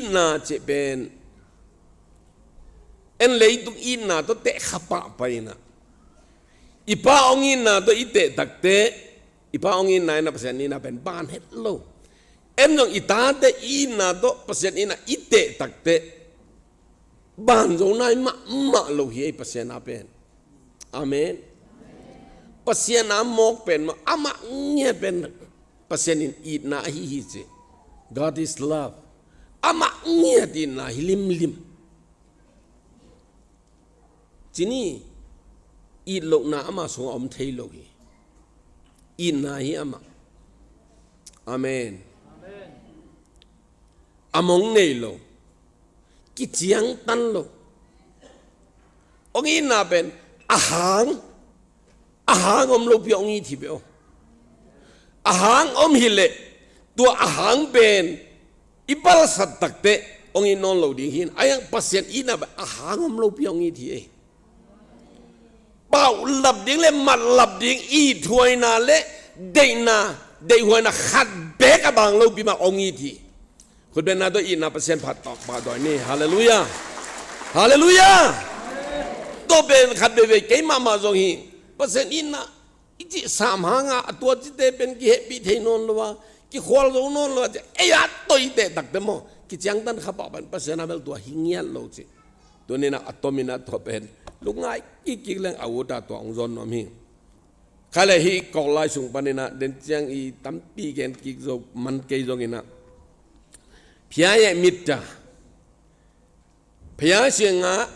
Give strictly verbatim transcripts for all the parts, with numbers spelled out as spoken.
itna cih pen, en leitung itna tawh tehkha pahpah inah, i pa hong itna tawh i teh takteh, i pa hong itna inah Pasian itna pen ban het lo. En zong i tate itna tawh Pasian itna i teh takteh, ban zo nai mahmah lo hi ei Pasian a pen. Amen. Pasian a mawk pen mah, amah ngiat pen Pasian in itna ahi hi ci. God is love. Amah ngiat itna hi limlim. Ci ni, it lohna amah sungah om thei lo hi. Itna hi amah. Amen. A mong nei lo, kiciangtan lo. Hong itna pen a hang, a hang om lopi hong it hi ve aw. A hang om hileh, tua a hang pen i palsat takteh hong it nawn lo ding hi. A hang Pasian itna pen a hang om lopi hong it hi ei. Paulap ding le matlap ding, ithuaina le deihna, deihhuaina khat beek a bang lopi mah hong it hi. Khutbetna tawh itna Pasian phat tawh pahdawi ni. Halleluiah. Halleluiah. Tua pen khat veivei kei mahmah zong hi. Pasian itna i cih sam hanga a tua cite pen kihehpih thei nawn lo a, kikhual zo nawn lo a, ci ei a tawh i teh takteh maw, kiciangtan kha pahpah in Pasian a bel tua hi ngiat lo ci. Tuninah a tominah tua pen lungngai kikkik leng a uta tua hong zawn nuam hi. Kha le hih kawk lai sung paninah den ciang i tampi gen kik zo man kei zonginah, phia ye mitta, phia siangah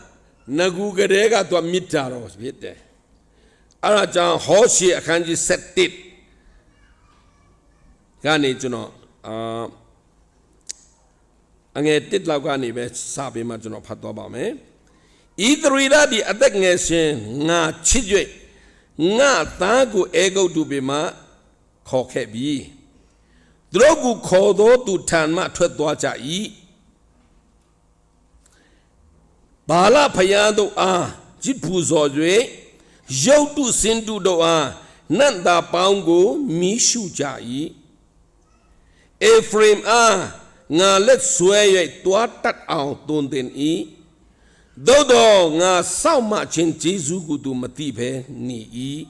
nagu gadega tua mitta ro bitte. Ara ciang Hosea a khan ji settit kani cuno, ah, a nge tit lau ka ni be sa pi ma cuno phat tua ba me. Israel a di a tek nge se nga chit yue, nga ta gu e go du pi ma kho khe bi. Dro gu kho do tu than ma thuat tua cha i. Bala phaya do a chit pu zo yue, yau tu sin tu do a nan da paung gu mi shu cha i. Ephraim a nga let sue yue tua tat au tun ten i. Dodo nga sau ma chin Jesu gu tu mati phe ni i.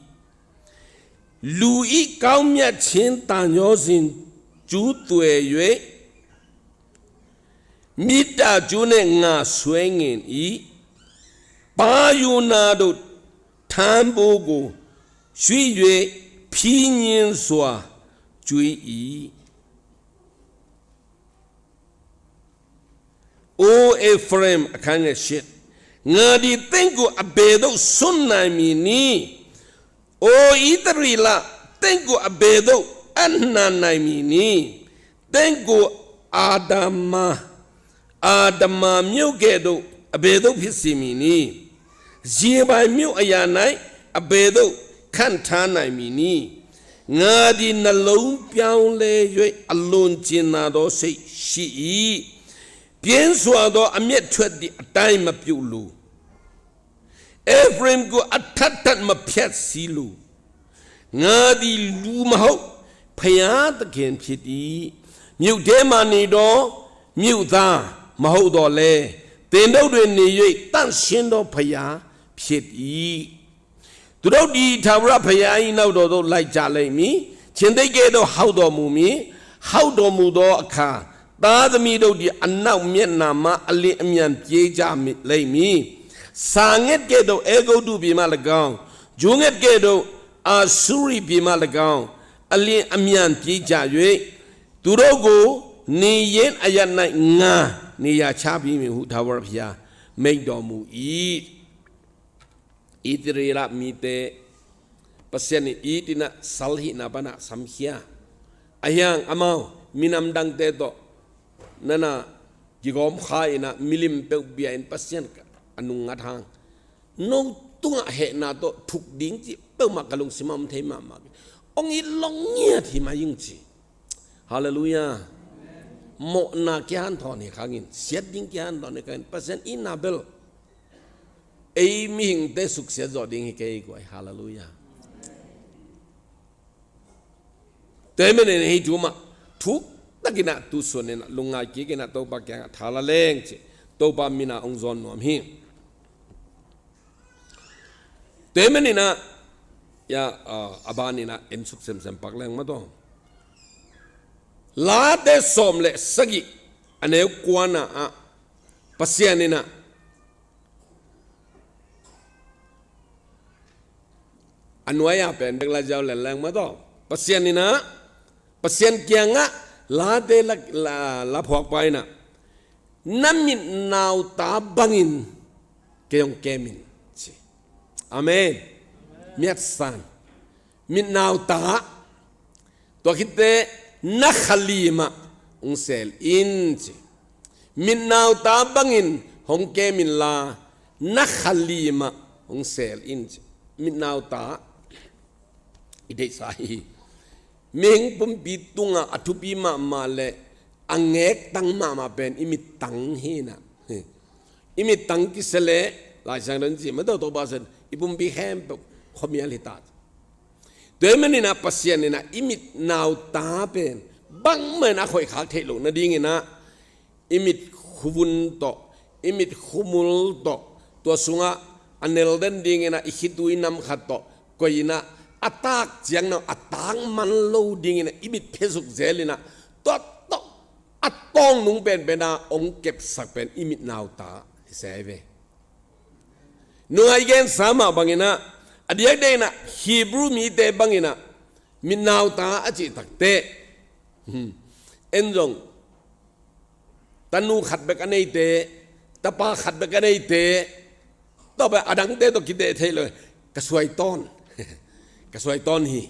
Lu i kau mia chin ta nyo sin cu tue yue. Mita cu ne nga sue ngin i. Pa yu na do than bu gu shui yue phi nyin sua cui i. O Ephraim a khan nge shit. Nga di tengku a bedo sun nai mi ni. O Itari la tengku a bedo an nan nai mi ni. Tengku Adama, Adama myo gedo a bedo phisi mi ni. Zibai myo a ya nai a bedo khan tha nai mi ni. Nga di na lou piao le yoi a lun chin na do sei shi i. Pian sua do a miat thuat di a tai ma piu lu. Ephraim gu a that that ma phiat si lu. Nga di lu ma hau phaya ta gen phiat i. Miu te ma ni do miu ta ma hau do le. Ten do duen ni yoi tan sien do phaya phiat i. Tu do di tha ra phaya i nau do do lai cha lei mi. Chin dei ge do hau do mu mi. Hau do mu do a kha. Ta da mi do di a nau miat na ma a li a mian pie cha mi lei mi. Sa nget ge do e go du bi ma la gau. Ju nget ge do a suri bi ma la gau. A li a mian pie cha yue. Tu do go ni yen a yat nai nga ni ya cha bi mi hu tha ra phaya. Mei do mu i. Itiri la mite Pasian in itina sal hihna pana samkhia. A hiang amau minam dangte tawh nana kigawm kha ina milim peuh bia in Pasian a nung ngat hang. No tungah hehna tawh thuk ding cih peuhmah ka lungsim a om thei mahmah. Ong it long ngiat hi mai ing ci. Halleluiah. Mawhna kihan thawn hi khangin, siat ding kihan thawn hi khangin, Pasian itna bel ei mihingte suksiat zawh ding hi kei guai. Halleluiah. Tua hi manin hei thu mah thuk takin ah tusun in ah lungngai kik in ah Topa kiangah tha la leng ci. Topa min ah hong zawn nuam hi. Tua ahih manin ah, ya, ah, a ban in ah en suk semsem pak leng maw taw. Late sawm le sagih, a neu kuana ah Pasian in ah a nuai-a pen bek la ziau leng leng maw taw. Pasian in ah, Pasian kiangah Late la, la, la phuakpa in ah, na mitnauta bangin kei hong kem in ci. Amen. Miatsan. Mitnauta. Tua khit teh na khalim ah hong sel in ci. Mitnauta bangin hong kem inla, na khalim ah hong sel in ci. Mitnauta i deihsa hi. Mihing pumpi tungah a thupi mahmah le a ngektang mahmah pen i mittang hi in ah. I mittang kisia leh, Lai Siangtho in ci maw taw, Topa Pasian, i pumpi khempeuh khuamial hi ta. Tua ahih manin ah Pasian in ah i mitnauta pen bangmah in a khoihkhak theih loh nadingin ah, i mit khuvun tawh, i mit khumul tawh, tua sungah a nel den dingin ah i khitui nam khat tawh koih in ah, a tak ciang na a tak man lo dingin ah i mit phesuk zel in ah, tua tawh a tawngnung penpen ah hong kepsak pen i mitnauta hi se ve. Nung ah i gensa mah bangin ah, a diakdiak in ah Hebrew mite bangin ah mitnauta a cih takteh, hmm, en zong tanu khat bek a neite, tapa khat bek a neite, tua pen a dangte tawh kiteh thei lo. Ka suai tawn. Ka suai tawn hi.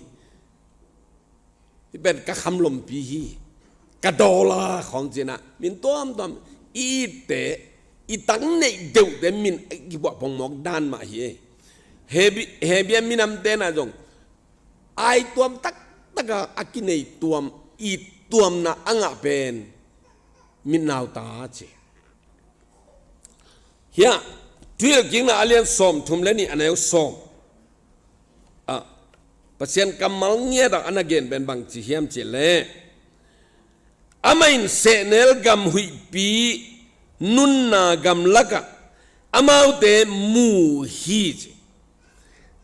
Hih pen ka kham lompi hi. Ka dawl a khawng ci in ah min tuamtuam, i itte, i tang neih deuhte min a kipuah pongmawk dan mah hi. Hebia, Hebia minamte in ah zong aituam taktak a, a kinei tuam, it tuamna a ngah pen mitnauta ci. Hiah, Thuhilhkikna a lian sawmthum le nih, a neu sawm ah Pasian kammal ngiat ah a na gen pen bang ci hiam cih leh, amah in sehnel gam huihpi nunna gamlakah amaute mu hi ci.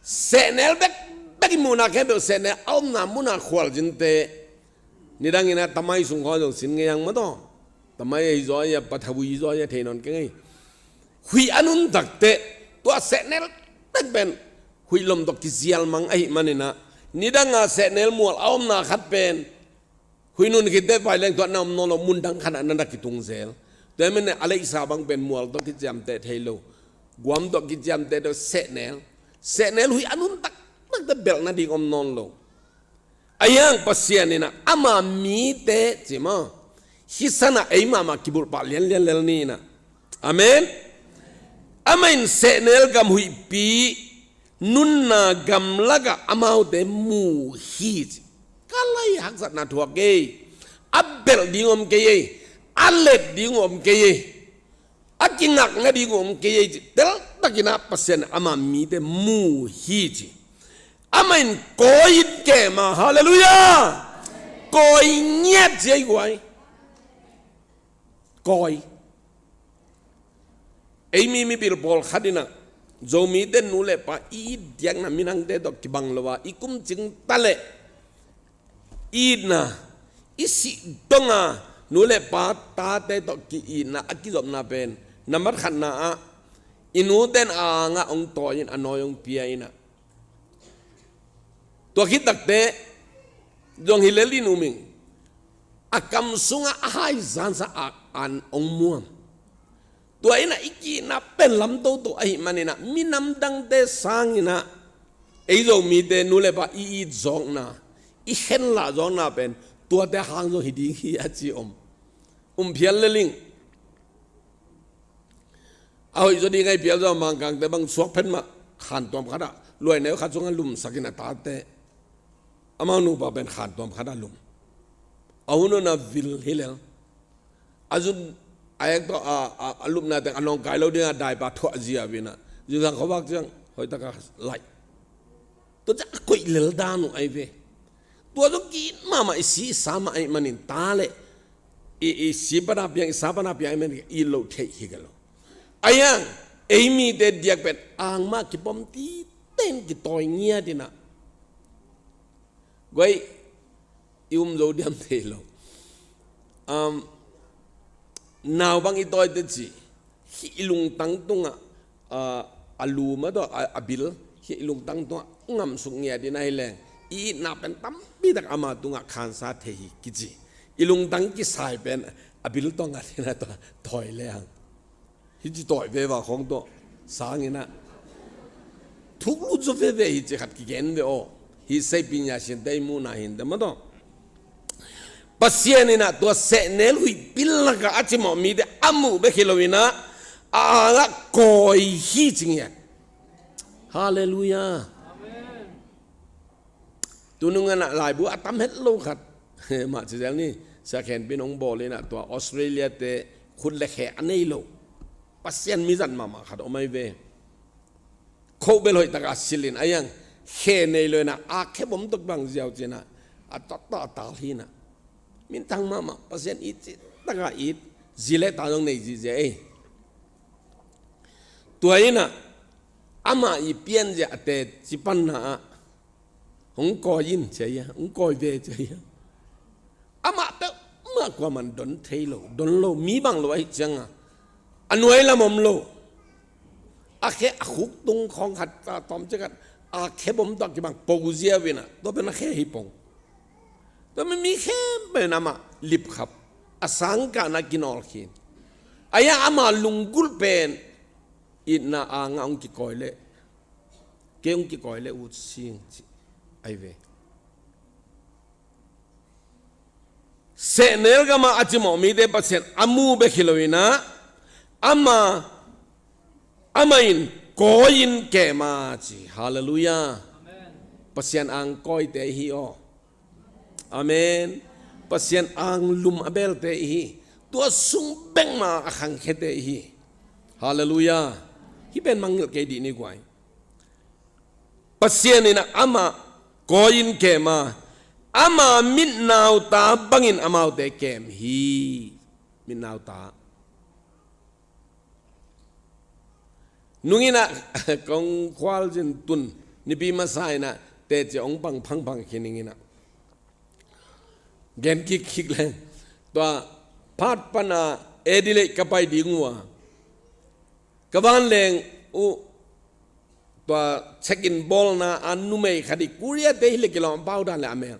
Sehnel bekbek i muhna khempeuh, sehnel a omna munah khualzinte, nidangin ah tamai sung khawng zong sin ngei ang maw taw. Tamai ahi zaw a, pathawi zaw a thei nawn keng ei. Huih a nuntak teh, tua sehnel tek pen huih lom tawh kizial mang ahih manin ah, nidang a sehnel mual a omna khat pen huih nun khit teh vai leng tua na om nawn lo, mundang khat ah na na kitung zel. Tua ahih manin a leisa bang pen mual tawh kiciamteh thei lo, guam tawh kiciamteh thei lo, sehnel, sehnel huih a nuntak tak teh belh nading om nawn lo. Ahi hang Pasian in ah ama mite ci maw, hih san ah ei mahmah kibulh pah lianlian lel ni in ah. Amen. Amah in sehnel gam huihpi nunna gamlakah amaute mu hi ci. Ka lai haksatna thuak ei. A belh ding om kei ei. A let ding om kei ei. A kingak nading om kei ei ci. Teltakin ah Pasian ama mite mu hi ci. Amah in kawi in kem a, halleluiah. Kawi ngiat ci ei guai. Kawi. Ei mi mipil pawlkhat in ah Zomite nu le pa i it diakna minamte tawh kibang lo a, i kumcing ta leh itna, i sih dong a nu le pa tate tawh ki-itna a kizopna pen, nambat khatna ah i nute in a angah hong tawi in a nawi hong pia in ah. Tua khit takteh zong hi lel in um ing. A kam sungah a haizansa a an hong muam. Tua in ah i ki-itna pen lam toto ahih manin ah minam dangte sangin ah ei Zomite nu le pa i it zawkna, i khenlah zawkna pen tuate hang zong hi ding hi a ci om. Um phial lel ing. A hoih zaw ding ahi phial zaw, Mangkangte bang suak phet mah khantuam khat ah luaineu khat sungah lumsak in a tate, amau nupa pen khantuam khat ah lum. A hun hun a vil hi lel. A zun a ek tawh a, a, a lupna teng a nawngkai lo dingah daipa thuah ziau in ah, zingsang khuavak ciang hoih taka laih. Tua ciang a koih lel dan uh ahi ve. Tua zong ki-it mahmah, i si i sa mah ahih manin ta leh i, i si pana piang, i sa pana piang, i men i lo thei hi ka lo. Ayang, ei mite diak pen, ang mah kipom ti ten kitawi ngiat inah. Guai, i um zo diam thei lo. Um, nau bang i tawi te ci, hih i lungtang tungah, ah, a lu mah tawh, a, a bil, hih i lungtang tungah ngamsuk ngiat in ahi leng, i itna pen tampi tak ama tungah khansa thei hi kici. I lungtang kisai pen, a bil tawh ngat in a tawi le ang. Hih ci tawi veva khong tawh, sang inah. Thuk lut zaw veve hi ci khat kigen ve aw. Hih sei pinya sin te i muhna hin te mah tawh. Pasian inah tua sehnel huih pil lakah a cimawh mite a muh bek hi lo inah, a angah kawi hi ci ngiat. Halleluiah. Amen. Tunung inah laibu a tam het lo khat. Mah ci zel ni, Sia Khen Pin hong bawl inah tua Australia te khut le khe a nei lo. Pasian mizat mahmah khat om ai ve. Khoh bel hoih takah silh in a iang khe nei lo inah a khe bom tok bang ziau cinah a tatta a tal hinah. Minthang mahmah Pasian it cih takah it zi le ta zong nei zihziah ei. Tua inah amah i pianzia a teci panna ah hong kawi in cia ia, hong kawi ve cia ia. Amah peuhmah kuaman don thei lo, don lo, mi bang lo ahi cianga a nuai lam om lo. A khe a khuk tung khawng khat ta tawm cia khat a khe bom tuak kibang poziau inah tua pen a khe hi pong. Tua mi, mi khempeuh in amah lipkhap a sangkahna kinawl khin. Aia ama lunggulh pen itna a ngah hong kikawi leh, kei hong kikawi leh ut sing ci ai ve. Sehnel gamah a cimawh mite Pasian a mu bek hi lo inah ama, amah in kawi in kem a ci. Halleluiah. Amen. Pasian ang kawite ihi aw. Amen. Pasian ang lum a belte ihi. Tua sung bekmah a khangkhete ihi. Halleluiah. Hih pen mangngilh kei dih ni guai. Pasian inah amah kawi in kem a, ama mitnauta bangin amaute kem hi. Mitnauta. Nung inah kong khual zin tun nipi masa inah teci hong pang phangphang khin ing inah gen kikkhik leng tua Perth pana Adelaide ka pai ding uh a, ka vanleng uh tua check-in bawlna a numei khat i Korea te hi le kilawm pau dan le a mel.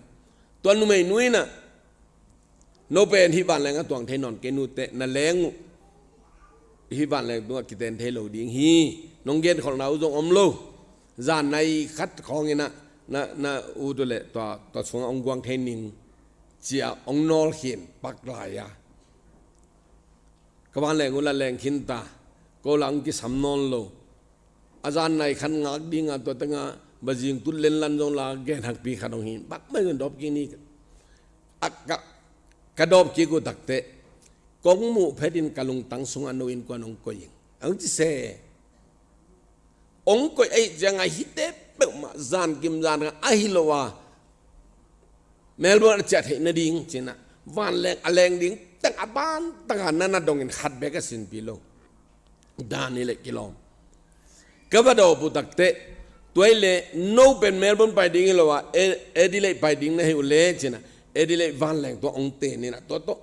Tua numei nu inah no pen hih vanleng a tuang thei nawn kei, nute na leng uh hih vanleng tungah kiten thei lo ding hi. Nong genkholhna uh zong om lo. Zan nai khat khawng inah na, na ut uh leh tua, tua sungah hong guang thei ning cia hong nawl khin pak lai a. Ka vanleng uh la leng khin ta, ko la hong kisam nawn lo. A zan nai khat ngak dinga tua tengah bazing tut lenlan zong la gen hakpi khat hong hin bak mai zong dawp kik ni. A ka, ka dawp kik uh takteh kong muh phetin ka lungtang sungah no innkuan hong koih ing. Hong ci se. Hong koih ahih ciangah hihte peuhmah zankim zan khat ahi lo a Melbourne a ciah theih nading cinah vanleng a leng ding teng a ban takah na na dongin khat bek a sinpi lo. Dan hi leh kilawm. Ka va dawp uh takteh tua hi leh no pen Melbourne pai ding hi lo a, Adelaide pai ding na hi uh leh cinah Adelaide vanleng tua hong ten inah tua tawh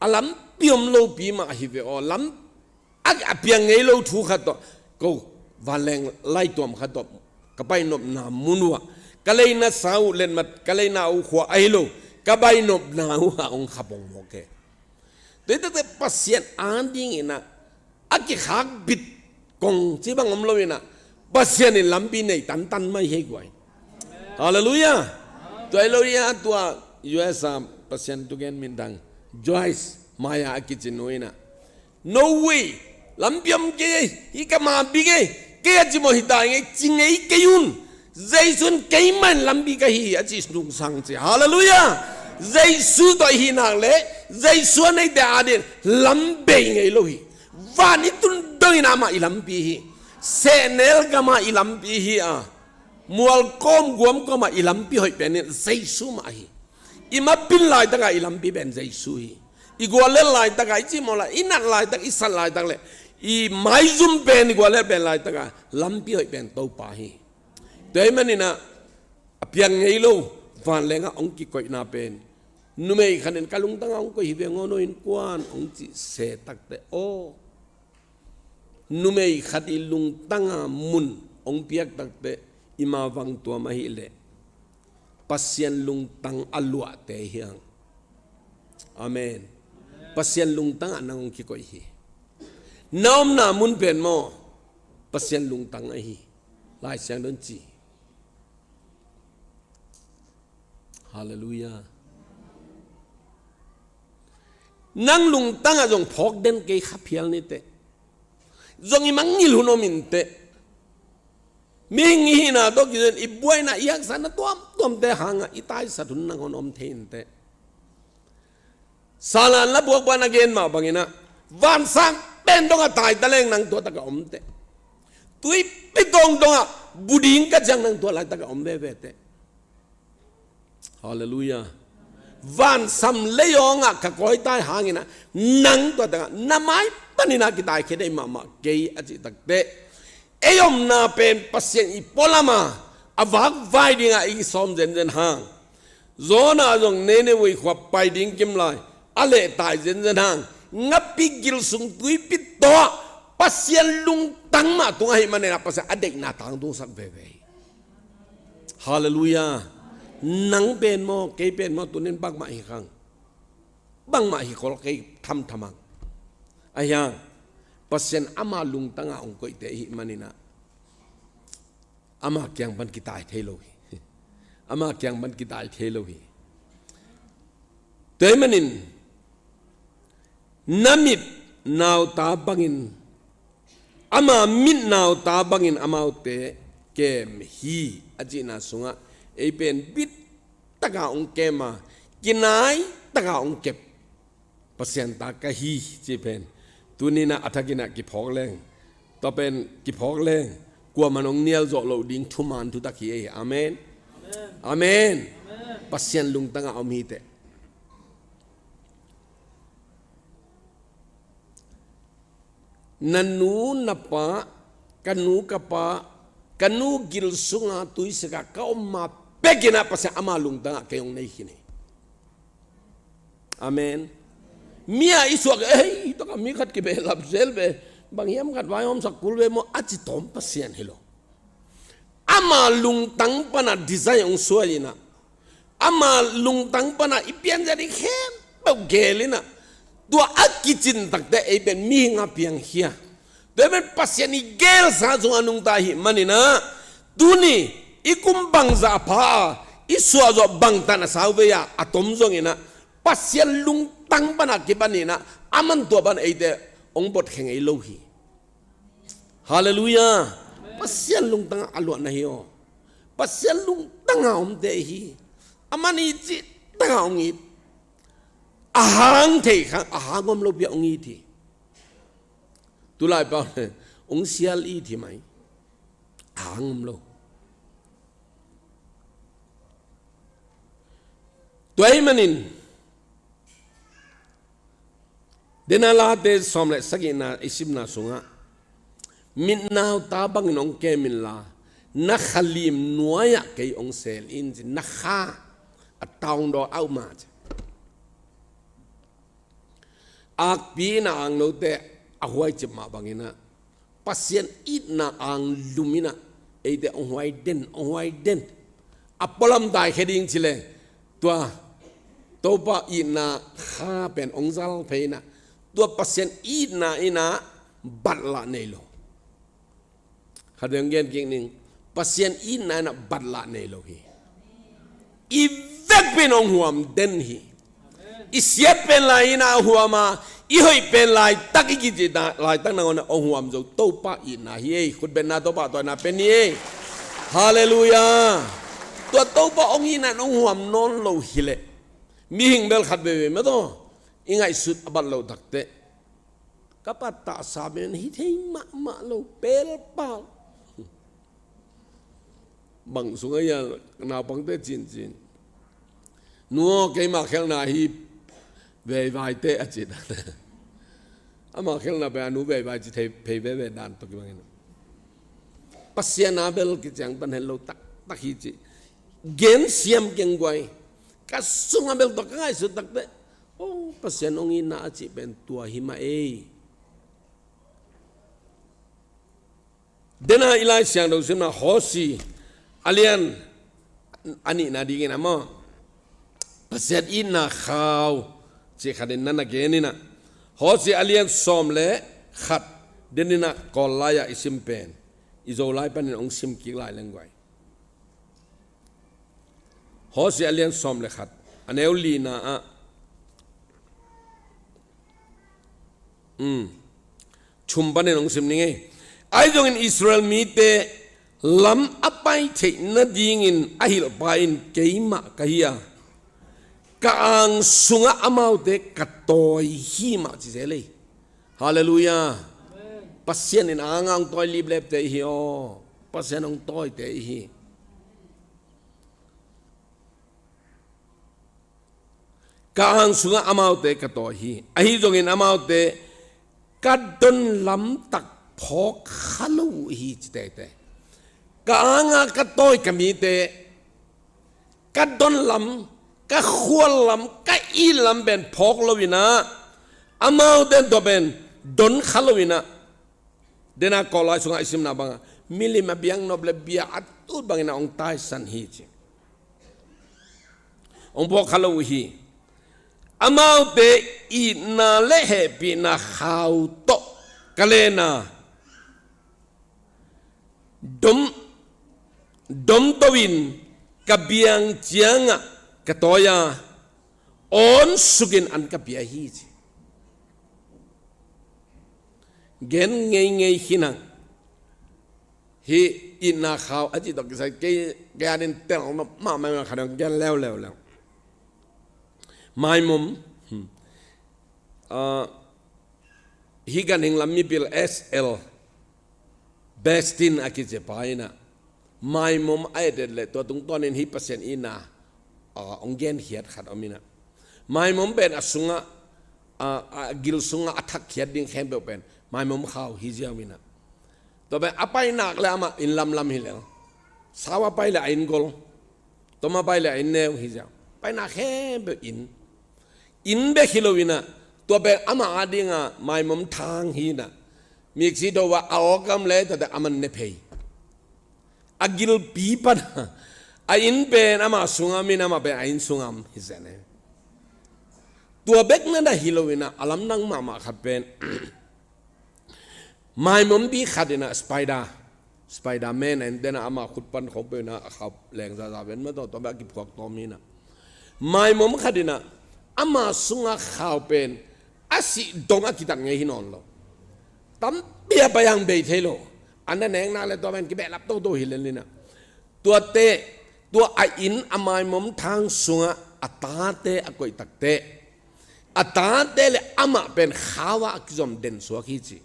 a lampi om lopi mah hi ve aw. Lam a, a piang ngei lo thu khat tawh ko vanleng laituam khat tawh ka pai nopna mun uh ah ka leina sa uh letmat ka leina uh khua ahi lo ka pai nopna uh ah hong khap hong mawk e. Tua hi takte Pasian ading inah a kikhak bit kong ci bang om lo inah Pasian in lampi nei tantan mai hi guai. Halleluiah. Tua hi lo ia tua U S a Pasian thugen minthang Joyce Meyer a kici nu inah no way. Lampi om kei ei, hih ka ma bik ei, kei a cimawh hi ta ngei ci ngei kei un. Jesu in keimah in lampi ka hi a ci nungsang ci. Halleluiah. Jesu tawh i hih nak leh Jesu a neite adin lam bei ngei lo hi. Van i tun dongin amah i lampi hi. Sehnel gamah i lampi hi a, mual kawm guam kawmah i lampi hoih penin Jesu mah hi. I mapil laitakah i lampi pen Jesu hi. I guallel laitak a, i cimawh lai, i nat laitak, i sat laitak le i maizum pen, i guallel pen laitak a lampi hoih pen Topa hi. Tua ahih manin ah a piang ngei lo vanleng ah hong kikoihna pen, numei khat in ka lungtang ah hong koih hi ve, ngawn aw, innkuan, hong cih se takteh, aw, numei khat i lungtang a mun hong piak takteh, i mavang tuam ahih leh Pasian lungtang a luahte hi hang. Amen. Pasian lungtang ah nang hong kikoih hi. Na omna mun pen maw, Pasian lungtang ahi. Lai Siangtho in ci. Halleluiah. Nang lungtang ah zong phawk den kei kha phial ni teh. Zong i mangngilh hun om in teh. Mihing i hihna tawh kizui in i buaina, i haksatna tuamtuamte hangah i taisat hun nangawn om thei in teh. Salan lapuak pan a gen mah bangin ah, vansang pen dong a tai ta leng nang tua tak a om teh. Tuipi tawng dong a bu ding ka ciang nang tua laitak a om veve teh. Halleluiah. Vansam leiawng ah ka kawi tai hangin ah, nang tua tak a na mai panin ah kitaikhia dei mahmah kei a cih takteh, ei omna pen Pasian i pualam a, a vakvai ding a i sawm zenzen hang. Jonah zong Nineveh khua pai ding kim lai, a lehtai zenzen hang, ngapi gil sung tuipi tawh Pasian lungtang mah tung ahih manin ah Pasian a deihna tangtungsak veve hi. Halleluiah. Nang pen maw, kei pen maw, tuni in bangmah hi khang. Bangmah hi khol kei thamtham hang. Ahi hang, Pasian ama lungtang ah hong koihte i hih manin ah, ama kiang pan kitai thei lo hi. Ama kiang pan kitai thei lo hi. Tua ahih manin, na mit nauta bangin, ama mit nauta bangin amaute kem hi, a cihna sungah ei pen bit taka hong kem a, kinai taka hong kep Pasian ta ka hi, cih pen tuni in ah a thakin ah kiphawk leng, tua pen kiphawk leng, kuaman hong nial zawh loh ding thuman thutak hi ei. Amen. Amen. Amen. Pasian lungtang ah om hi teh. Na nu na pa, ka nu ka pa, ka nu gil sunga tuisik ah ka om ma pekin ah Pasian ama lungtang ah kei hong nei khin hi. Amen. Mi a i suak, ei, taka mi khat kibehlap zel ve, bang hiam khat vaihawmsak kul ve maw, a ci tawm Pasian hi lo. Ama lungtang pan a design hong suai in ah, ama lungtang pan a i pianzia ding khempeuh gel in ah, tua a kicin takteh ei pen mihing a piangkhia. Tua pen Pasian i gelsa sungah nungta ahih manin ah, tuni i kum bangzah a pha a, i suahzawh bangtan a sau vei a, a tom zongin ah, Pasian lungtang pan a kipan in ah, aman tua pan eite hong botkhia ngei lo hi. Halleluiah. Pasian lungtang ah a luahna hi aw. Pasian lungtang ah omte hi. Aman i cih taka hong it. A hang thei kha, a hang om lo pi ah hong it hi. Tulai pau le hong sial it hi mai. A hang om lo. Tua ahih manin, Dena Late sawm le sagihna i simna sungah, mit nauta bangin hong kem inla, na kha lim nuai-ah kei hong sel in, ci. Na kha, a taungdaw a um a, ci. Akpi in a angnote a huaicip mah bangin ah, Pasian itna ang lum in ah, eite hong huai den, hong huai den. A pualam taikhia ding ci leng, tua Topa itna kha pen hong zal phei in ah, tua Pasian itna in ah batlah nei lo. Khat vei hong gen kik ning, Pasian itna in ah batlah nei lo hi. I vekpi in hong huam den hi. I siat pen lai in ah hong huam a, i hoih pen laitak, i kici laitak nangawn ah hong huam zo Topa itna hi ei. Khutbetna, Topa tawhna pen hi ei. Halleluiah. Tua Topa hong itna in hong huam nawn lo hileh, mihing bel khat veivei mah tawh i ngaihsut a bat loh takteh, ka pattahsa pen hi thei mahmah lo, pelpal. Bang sungah hiam naupangte cincin, nu aw, keima khelhna hi, Veivaite a cih dan. Ama khelhna pen a nu veivai ci thei phei veve dan tawh kibangin. Pasian a bel kiciang pan het lo taktak hi ci. Gen siam keng guai. Ka sungah bel tua ka ngaihsut takteh, oh, Pasian hong itna a cih pen tua hi mah ei. Dena i Lai Siangtho simna Hosea a lian a nihna dingin a maw, Pasian itna khau cih khatin na na gen inah, Hosea a lian sawm le khat, deninah Kawl lai-ah i sim pen i Zolai panin hong sim kik lai leng guai. Hosea a lian sawm le khat, a neu lina ah, um, chum panin hong sim ning ei. Ahi zongin Israel mite lam a pai theih nadingin a hilhpa in keimah ka hi a, ka ang sungah amaute ka tawi hi mah ci zel ei. Halleluiah. Pasian in a ang a hong tawi liplepte i hi aw. Pasian hong tawite i hi. Ka ang sungah amaute ka tawi hi. Ahi zongin amaute ka don lamtak phawk kha lo uh hi ci teitei. Ka ang a ka tawi ka mite ka don lam, ka khual lam, ka it lam pen phawk lo inah, amaute tua pen don kha lo inah, dena Kawl lai sungah i simna bangah milim a biaknop le bia a tut bangin a hong taisan hi ci. Hong phawk kha lo uh hi. Amaute itna le hehpihna khau tawh ka lena dom, domto in ka biang ciangah ka tawi a, awn sukin an ka pia hi ci. Gen ngeingei khin hang. Hih itna khau a cih tawh kisai kei, kei adin tel nop mahmah, khat dong gen leuleu leu. Maimom, hmm. Ah, hih ganhing lam mipil S L Bestin a kici pa inah, Maimom a et et leh tua tungtawnin hih Pasian itna, ah, hong genkhiat khat om inah, Maimom pen a sungah, ah, a gil sungah a thakkhiat ding khempeuh pen Maimom khau hi ziau inah. Tua pen a painak le amah inn lamlam hi lel. Sau a pai le a inn gol. Tom a pai le a inn neu hi ziau. Painak khempeuh inn. Inn bek hi lo inah, tua pen amah adinga Maimom thang hi inah. Miksi tho a, a awkam le tate aman ne phei. A gilpi pan a inn pen amah sungam in, amah pen a inn sungam hi zen e. Tua bek na na hi lo inah, a lamdang mahmah khat pen Maimom pi khat inah Spider, Spider-Man a in dena ama khut pan khawng peuh inah a khau leng zaza ven ma tawh, tua bek a kiphuak tawm hi inah. Maimom khat inah ama sunga khau pen a sih dong a kitat ngei hi nawn lo. Tampi a pai hang bei thei lo. An na neknak le tua pen kibehlap toto hi lel inah. Tuate, tua a inn a Maimom thang sungah a tate a koih takteh, a tate le amah pen khau ah a kizom den suak hi ci.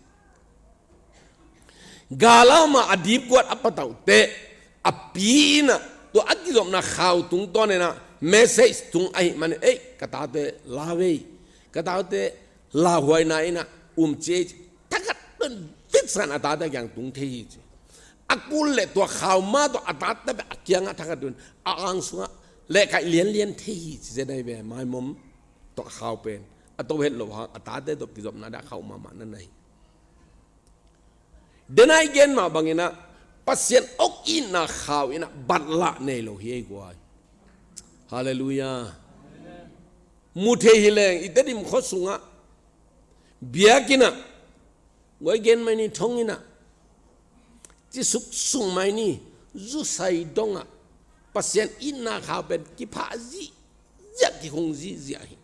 Gala mah a dipkuat a patauhteh, a pi inah tua a kizopna khau tungtawn inah message tung ahih manin, ei, ka tate lau ei, ka tate lauhuaina inah um ci ei ci. Thakhat pen vitsan a tate kiang tung thei hi ci. A kul le tua khau ma tawh a tate bek a kiangah thakhat tun a ang sungah lehkaih lianlian thei hi ci zen ahi ve. Maimom tua khau pen a to het lo hang a tate tawh kizopna dah khau mahmah na na hi. Denai gen mah bang inah Pasian hong itna khau inah batlah nei lo hi ei guai. Halleluiah. Mu thei hi leng i Tedim khua sungah biakinn ah, guai gen mai ni, thonginn ah, cisuk sung mai ni, zusai dongah Pasian itna khau pen kiphah zihziah, kikhung zihziah hi.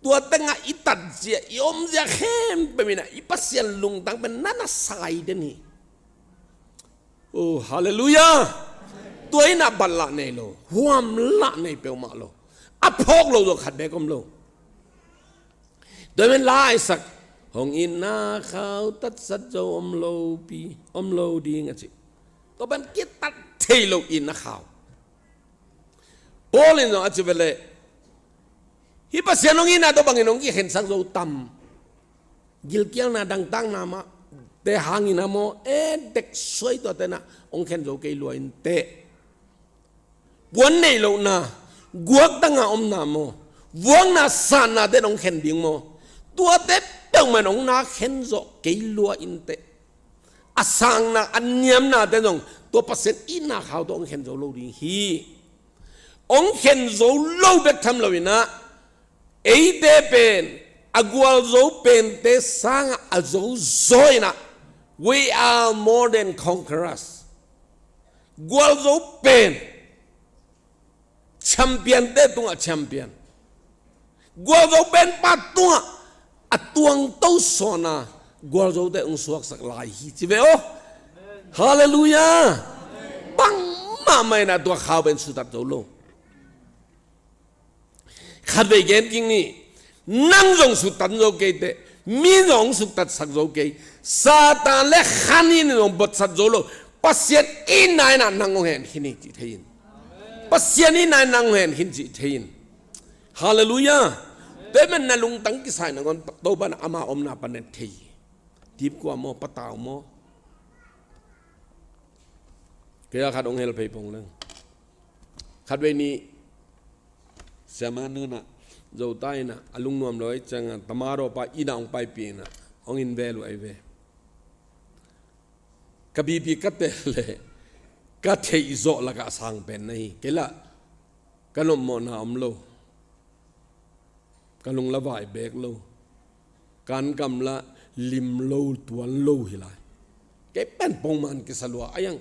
Tua tengah i tatzia, i omzia khempeuh inah i Pasian lungtang pen na na sai den hi. Oh, halleluiah. Tua inah batlah nei lo, huamlah nei peuhmah lo. A phawk lo zong khat bek om lo. Tua men la a i sak, hong itna khau tatsat zo om lo pi, om lo ding a ci. Tua pen kitat thei lo itna khau. Paul in zong a ci ve leh, Hih Pasian hong itna tawh bangin hong kikhensak zo tam? Gilkialna dangtakna mah te hangin a maw, e, dek suai tuate na hong khen zo kei lua inteh. Puan neih lohna, guaktanga omna maw, vuakna satna te hong khen ding maw? Tuate peuhmah in hong na khen zawh kei lua inteh. A sakna, a niamna te zong tua Pasian itna khau tawh hong khen zo lo ding hi. Hong khen zo lo bek tham lo inah, eite pen a gualzo pente sangah a zo zaw inah, we are more than conquerors. Gualzo pen champion te tungah champion. Gualzo pen pa tungah a tuangto sawna gualzote hong suaksak lai hi ci ve aw. Halleluiah. Bangmah mah inah tua khau pen sutat zo lo. Khatvei gen kik ni. Nang zong suttan zo kei teh, mi zong hong suttatsak zo kei. Satan le khan in zong botsat zo lo. Pasian itna inah nang hong hen khin hi cih thei in. Pasian itna inah nang hong hen khin cih thei in. Halleluiah. Tua ahih manin na lungtang kisai nangawn Topa in ama omna pan na thei hi. Dip kua maw, patau maw? Kei a khat hong hel phei pong leng. Khatvei ni siama nunah zota inah a lungnuam lo ahi ciangah tamadaw pa inah hong paipih inah hong in vel uh ahi ve. Ka bipi ka tel leh ka theih zawh lakah a sang pen na hi. Kei lah ka nopmawhna om lo. Ka lung la vai bek lo. Kan kam la lim lo, tuan lo hi lai. Kei pen pongman kisa lua a iang.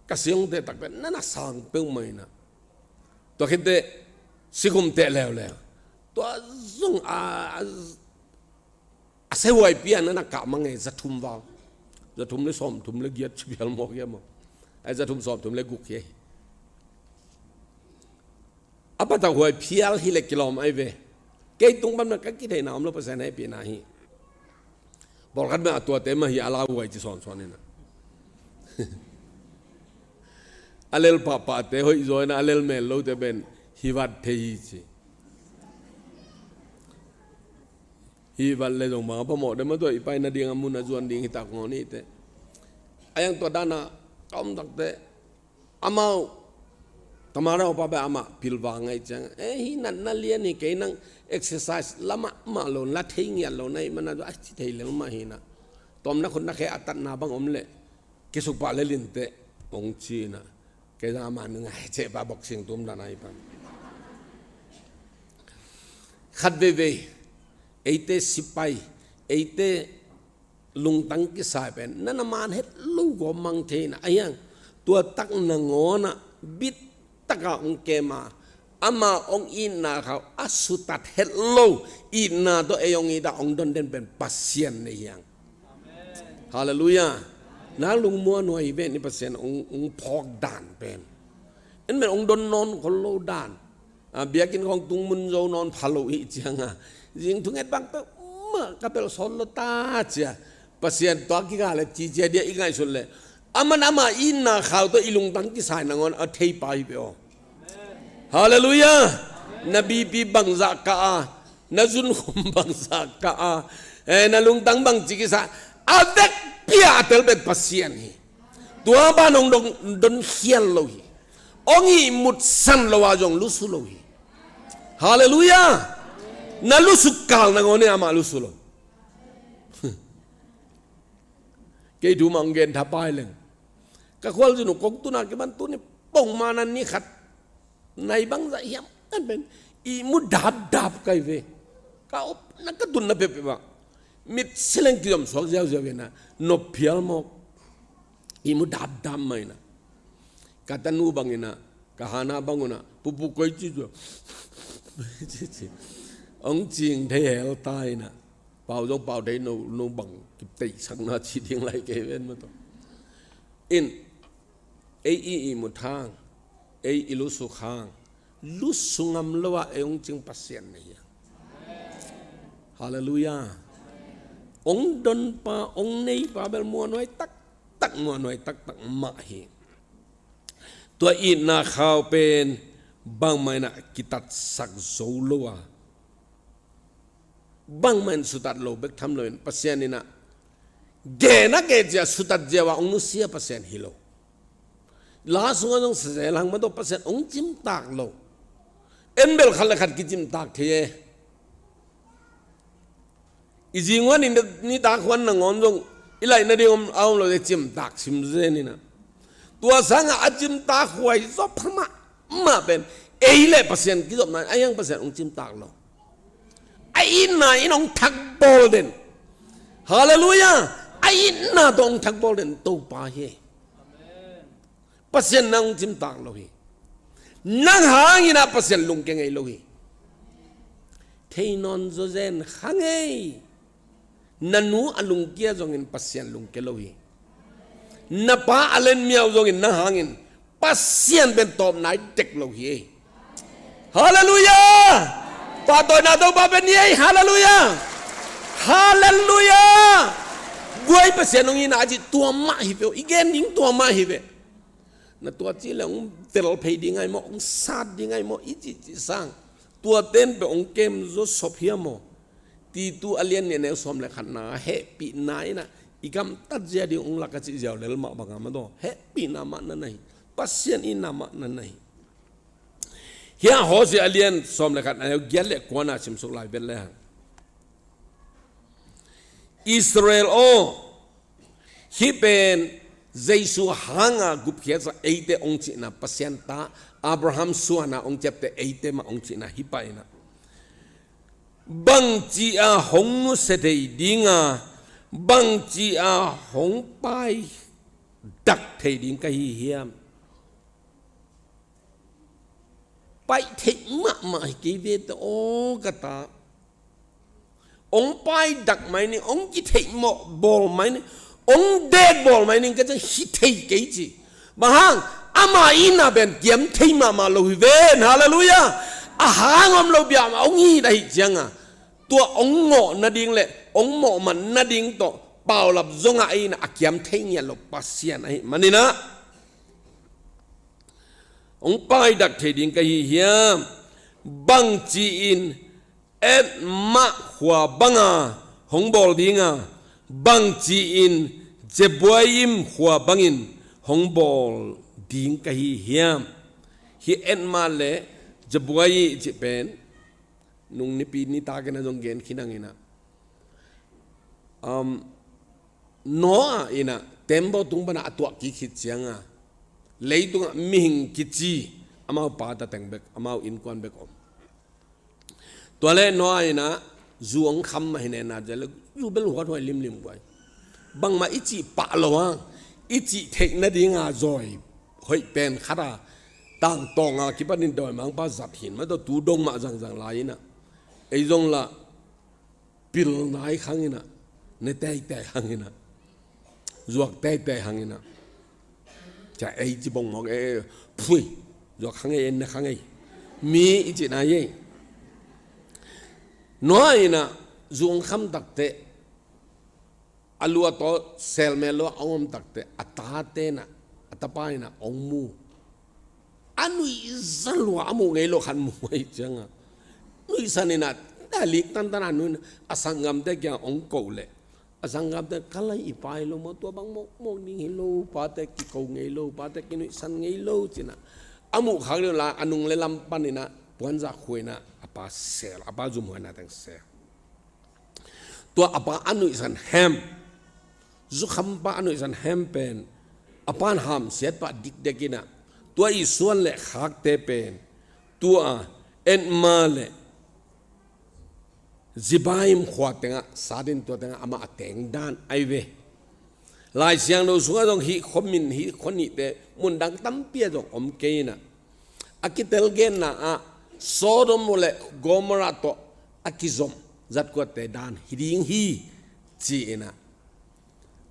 Ka siangte tak pen na na sang peuhmah inah. Tua khit teh sikhum teh leuleu. Tua zong a, a, a sehuai pian na na kah mang e, za thum val. Za thum le sawm thum le giat ci pial mawk hiam maw? Ai za thum sawm thum le guk hi. A patau huai phial hi le kilawm ahi ve. Kei tung bang na ka kitheihna om lo, Pasian hehpihna hi. Pawlkhat mah a tuate mah hi a lauhuai ci sawnsawn inah. A lel pahpahte hoih zaw inah a lel mel lote pen hi vat thei hi ci. Hi vat le zong bang a phamawh de mah tua i pai nading a mun a zuan ding hi tak ngawn hi teh. A iang tua dana ka om takte amau tamadaw pa beh amah pilvang ahi ciang, e, hih natna lian hi kei, nang exercise la mahmah lo, la thei ngiat lo na hih mana, a ci thei lel mah hi inah. Tawmna khutna khe a tatna bang om leh kisuk pah lel inteh hong ci inah. Kei zong amah nung a heceh pa boxing tum dan ahi pan. Khat veivei eite sipai, eite lungtang kisai pen na na man het lo gawm mang thei inah, a hiang tua tak nangawn ah bit taka hong kem a, ama hong itna khau a sutat het lo, itna tawh ei hong it a hong don den pen Pasian nei hiang. Halleluiah. Na lungmuan huai hi ve ni, Pasian hong, hong phawk dan pen. En men hong don nawn khol lo dan. A, biakinn khawng tung mun zo nawn pha lo hi ciang a, zing thunget bang peuhmah ka pelh sawn lo ta cia. Pasian tua kikal le cicia dia i ngaihsut leh, aman ama itna khau tawh i lungtang kisai nangawn a thei pa hi peuh aw. Halleluiah. Na bipi bangzah kah a, na zunkhum bangzah kah a, eh, na lungtang bangci kisa, a vekpi a tel pen Pasian hi. Tua ban hong don, don khial lo hi. Hong ihmutsan lo a zong lusu lo hi. Halleluiah. Na lusu kal nangawn in amah lusu lo. Kei thu mah hong gen thapai leng, ka khualzin uh kong tuna kiman tuni pongman a ni khat nai bangzah hiam kan pen ihmu dapdap kai ve. Ka op na ka tunna peuhpeuh ah mit sileng kizom suak ziauziau inah, nop phial mawk. Ihmu dapdap mah inah, ka tanu bang inah, ka hana bang unah pupu koi ci zua ci ci hong cing thei hel ta inah. Pau zong pau thei, no, no bang kipteihsakna ci ding lai kei ven mah tawh. In, ei i ihmut hang, ei i lusuk hang, lusu ngam lo ah ei hong cing Pasian nei hiang. Halleluiah. Hong don pa, hong nei pa bel muanhuai taktak, muanhuai taktak mah hi. Tua itna khau pen Bangmah in ah kitatsak zo lo a, bangmah in sutat lo bek tham loin Pasian in ah gen a gen cia sutat ziau a hong nusia Pasian hi lo. La sungah zong sazel hang mah tawh Pasian hong cimtak lo. En bel khat le khat kicimtak thei e. I zinghuan in nitak huan nangawn zong i laih nading om a om lo le cimtak sim zen in ah, tua sangah a cimtak huai zaw pha mahmah pen ei le Pasian kizopna in a hiang Pasian hong cimtak lo. A itna in hong thakbawl den. Halleluiah. A itna tawh hong thakbawl den Topa hi. Pasian nang hong cimtak lo hi. Nang hangin ah Pasian lungkia ngei lo hi. Thei nawn zaw zen kha ngei. Na nu a lungkia zongin Pasian lungkia lo hi. Na pa a lenmiau zongin nang hangin Pasian pen tawp nai tek lo hi. Halleluiah. Pahtawina Topa pen hi ei. Halleluiah. Halleluiah. Guai Pasian hong hi na a cih tua mah hi ve. I gen ding tua mah hi ve. Na tua ci le hong tel phei ding ai maw, hong sat ding ai maw, i cihcih sang. Tua ten pe hong kem zaw sop hiam maw? Titu a lian nih a neu sawm le khatna hehpihna in ah i gamtat zia ding hong lak a cih ziau lel mah bangah mah daw hehpihna mah na na hi. Pasian itna mah na na hi. Hiah Hosea a lian sawm le khatna neu giat le kuana simsuk lai vet le hang. Israel aw, hih pen Jesu hanga gupkhiatsa eite hong cihna, Pasian ta Abraham suana hong ciapte eite mah hong cihna hih pah in ah, bangci a hong nusia thei dinga, bangci a hong paidak thei ding ka hi hiam? Paih theih mahmah hi kei ve ta aw ka ta. Hong paidak mai ning, hong kitheihmawh bawl mai ning, hong deek bawl mai ning ka ciang hi thei kei ci. Bang hang, ama itna pen kiam thei mahmah lo hi ven. Halleluiah. A hang om lo biak mah hong it ahih cianga, tua hong mawh nading le hong mawh man nading tawh paulap zongah a itna a kiam thei ngiat lo Pasian ahih manin ah, hong paidak thei ding ka hi hiam? Bangci-in Etmah khua banga hong bawl dinga, bangci-in Jebuaim khua bangin hong bawl ding ka hi hiam? Hih Etmah le Jebuaim cih pen nung nipi nitakin a zong gen khin hang in ah, um, Noah in ah tembaw tung pana a tuah kik khit cianga, leitungah mihing kici amau pa ta teng bek, amau innkuan bek om. Tua le Noah in ah zu hong kham mah hi nena cia le zu bel huathuai limlim guai. Bangmah i cih pah lo hang, i cih theih nadinga zawi hoih pen khat a tangtawnga kipanin dawimangpa zat hin mah tawh tu dong mah zangzang lai in ah, ei zong lah pil nai khang in ah, ne teitei hang in ah, zuak teitei hang in ah, ca ei ci bongmawk e, phui, zuak khang ei, en ne khang ei, mi i ci nai ei. Noah in ah zu hong kham takteh, a lu a taw selmel lo a hong om takteh a tate in ah, a tapa in ah hong mu. A nuihza lua a muh ngei lo khat mu ahih cianga, nuihsan in ah, a lik tantan a nu in a sanggamte kiang hong koh leh, a sanggamte, ka lai i pa hi lo maw, tua bang mawkmawk ding hi lo, pate kiko ngei lo, pate kinuihsan ngei lo ci-in ah, a muh khak ding la a nung le lam pan in ah puanzak khua in ah a pa sel, a pa zumhuaina teng sel. Tua a pa a nuihsan hem, zukhampa a nuihsan hem pen a pan hamsiat pah dikdek in ah, tua i suan le khakte pen tua Etmah le Zebaim khua tengah, satin tua tengah amah a teng dan ahi ve. Lai Siangtho sungah zong hih khua min, hih khua nihte mundang tampi ah zong om kei in ah, a kitel genna ah Sodom le Gomorrah tawh a kizom zatkuatte dan hi ding hi ci-in ah,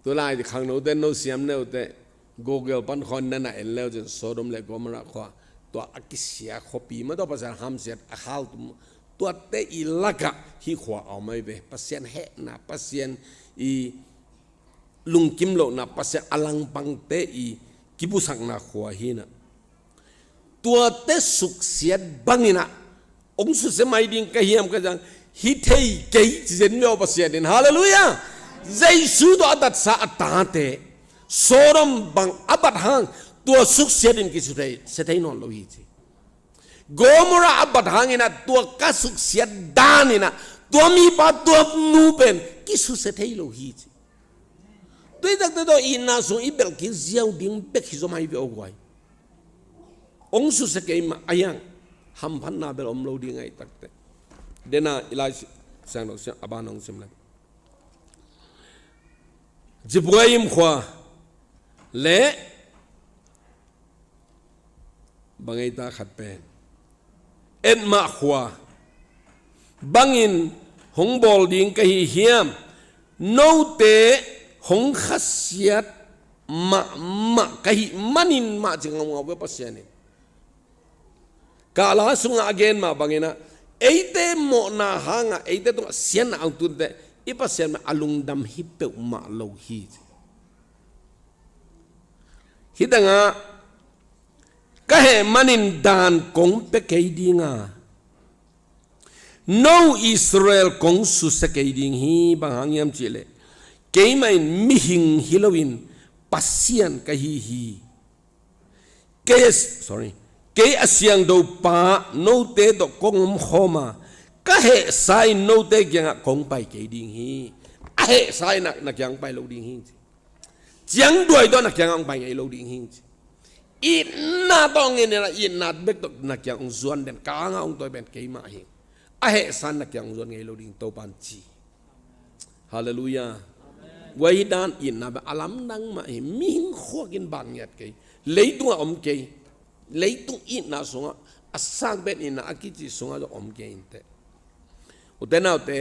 tulai khangnote no siam neute Google pan khawng na na en leu cin Sodom le Gomorrah khua, tua a kisia khuapi mah tawh Pasian hamsiat a khaltum, tuate i lakah hih khua a om ahi ve. Pasian hehna, Pasian i lungkim lohna, Pasian a langpangte i kipusakna khua hi in ah. Tuate suksiat bangin ah hong susia mai ding ka hiam ka ciang, hi thei kei ci zen ve aw Pasian in. Halleluiah. Jesu tawh a datsa a tate Sodom bang a bat hang, tua suksiat in kisusia thei nawn lo hi ci. Gomorrah a bat hangin ah tua ka suksiat danin ah tua mipa tua nu pen kisusia thei lo hi ci. Tua hi takte tawh itna sung i belh kik ziau ding bek hi zaw mai ve aw guai. Hong susia kei mah a hiang, hamphatna bel om lo ding ahih takte. Dena i Lai Siangtho a ban hong sim leng, Zeboiim khua le bang ei ta khat pen, Admah khua bangin hong bawl ding ka hi hiam? Note hong khasiat mahmah ka hih manin mah ci ngaungau ve Pasian in. Kah la sungah a gen mah bangin ah, eite mawhna hangah eite tungah siatna a hong tunte i Pasian mah a lungdam hi peuhmah lo hi ci. Hih tangah ka heh manin dan kong pia kei dinga, no Israel kong susia kei ding hi. Bang hang hiam cihleh, keimah in mihing hi loin Pasian ka hi hi. Kei a, sorry, kei a Siangtho Pa note tawh kong omkhawm a, ka hehsa in note kiangah kong pai kei ding hi. A hehsa in ah na kiang pai lo ding hi ci. Ciangduai tawh na kiangah hong pai ngei lo ding hi ci. Itna tawh ngen in ah, itna bek tawh na kiang hong zuan den, ka angah hong tawi pen keimah hi. A hehsa in na kiang hong zuan ngei lo ding Topan ci. Halleluiah. Guai, hih dan itna pen a lamdang mah hi. Mihing khuakin ban ngiat kei. Leitungah om kei. Leitung itna sungah, a sang pen itna a kici sungah zong om kei inteh. Ute naute,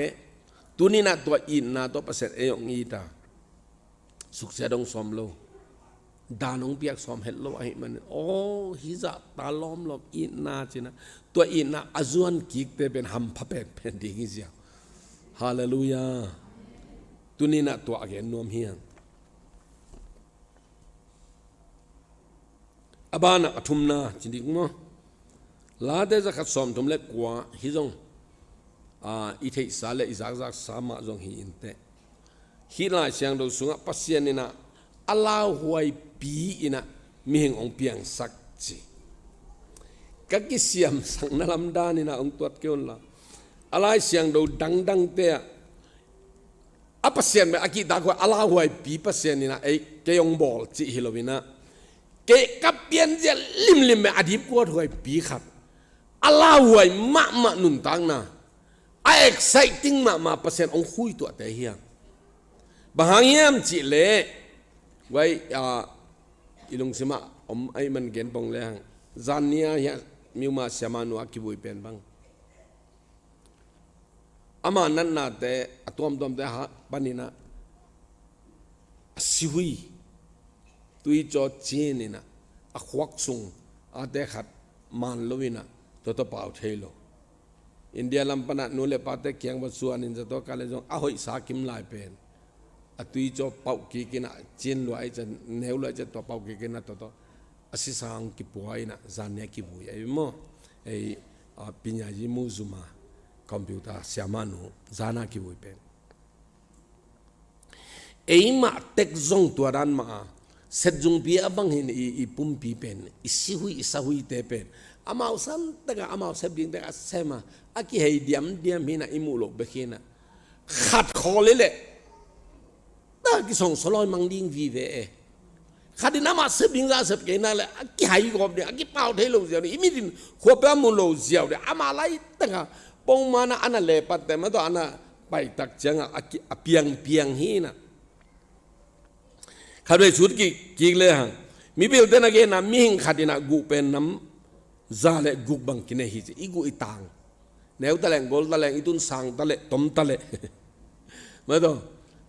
tuni in ah tua itna tawh Pasian ei hong it a, suksiat hong sawm lo, dan hong piak sawm het lo ahih manin, aw, hih zah ta lawmlawm itna ci-in ah, tua itna a zuan kikte pen hampha penpen ding hi ziau. Halleluiah. Tuni in ah tua a gen nuam hi hang. A banah a thumna ci ding maw? Late zakhat sawmthum le kua hi zong, a, i theihsa le i zakzaksa mah zong hi inteh. Hih Lai Siangtho sungah Pasian in ah a lauhuaipi in ah mihing hong piangsak ci. Ka kisiamsakna lam dan in ah hong tuat kei un la, a Lai Siangtho dangdangte ah a Pasian pen a kihtak huai, a lauhuaipi Pasian in ah ei, kei hong bawl cih hi lo in ah, kei ka pianzia limlim pen a dipkuat huaipi khat, a lauhuai mahmah nuntakna, a exciting mahmah Pasian hong khuituahte hi hang. Bang hang hiam cihleh, guai, a, i lungsimah om ahih man gen pong le hang, zan ni-a hiah Myanmar siamah nu a kivui pen bang, ama natnate a tuamtuamte hang panin ah a sihui tuicaw cin in ah a khuak sung ate khat man lo in ah tua tawh pau thei lo. India lam pan ah nu le pate kiang va suan in zato ka le zong a hoihsa kim lai pen a tuicaw pauh kik in ah, cin luai ciang, neu luai ciang tua pauh kik in ah tua tawh a sisa hong kipua in ah zan ni-a kivui ahi maw? Ei, a, Pinyayi Muzuma, computer siamah nu, zan a kivui pen. Eimah tek zong tua dan mah a, Set Zungpi a bang hi in i, i pumpi pen, i sihui, i sahuite pen, amau san tek a, amau sep ding tek a sem a, a kihei diamdiam hi in ah i muh loh bek hi in ah, khat khawl hi leh ta kisong sawlawi mang ding vive e. Khat in amah sep ding zah sep kei nak leh a kihai gawp ding, a kipau thei lo ziau ding, i mit in khuapia mu lo ziau ding, amah laitak a pongman ah a na lepatte mah tawh a na paitak ciangah a ki-, a piangpiang hi in ah. Khatvei sut kik, kik le hang, mipilte na gen a, mihing khat in ah guh pen nam za le guk bang kinei hi ci, i guh i tang. Neu ta leng, gol ta leng, i tun sang ta leh, tom ta leh. Mah tawh,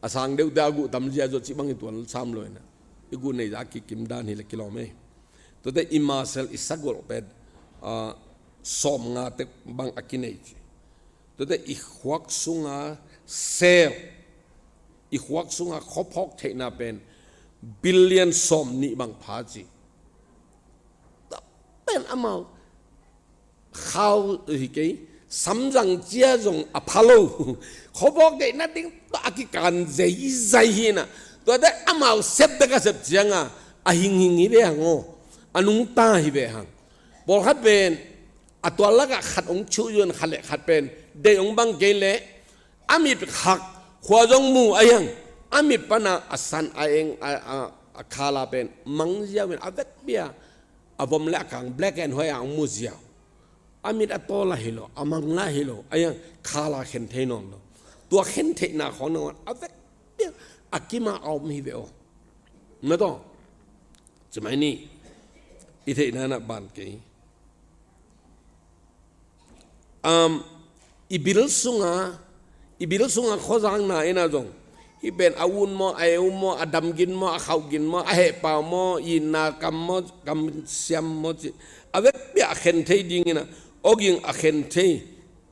a sang deuhte a guh tamzia zaw cih bang i tuan sam lo in ah, i guh nei zah a kikim dan hi leh kilawm ei. Tuate i muscle, i sagolh pen, a, sawmnga tek bang a kinei ci. Tuate i khuak sunga cell, i khuak sunga khuaphawk theihna pen billion sawmnih bang pha ci. Tam pen amau khau hi kei, samzang cia zong a pha lo. Khuavawk deihna ding tawh a kikan zeizai hi na. Tuate amau sep bek a sep cianga a hinghing hi ve hang aw. A nungta hi ve hang. Pawlkhat pen a tual lakah khat hong chuh zuan khat le khat pen deih hong bang kei leh a mit khak khua zong mu a hiang. A mit pana a san a eng a, a, a khala pen mangziau in a vekpi a a vom le a kang black and white a hong mu ziau. A mit a tawl a hi lo, a mang la hi lo, a hiang khala khen thei nawn lo. Tua khen theihna khawng nangawn a vekpi a kima a om hi ve aw. Na tawh cimai ni i theihna na ban kei. Um, i bil sunga, i bil sunga khuazakna ina zong hih pen a un maw, a eu maw, a damgin maw, a khauhgin maw, a hehpau maw, itna kam maw, kam siam maw ci a vekpi a khen thei dingina, awging a khen thei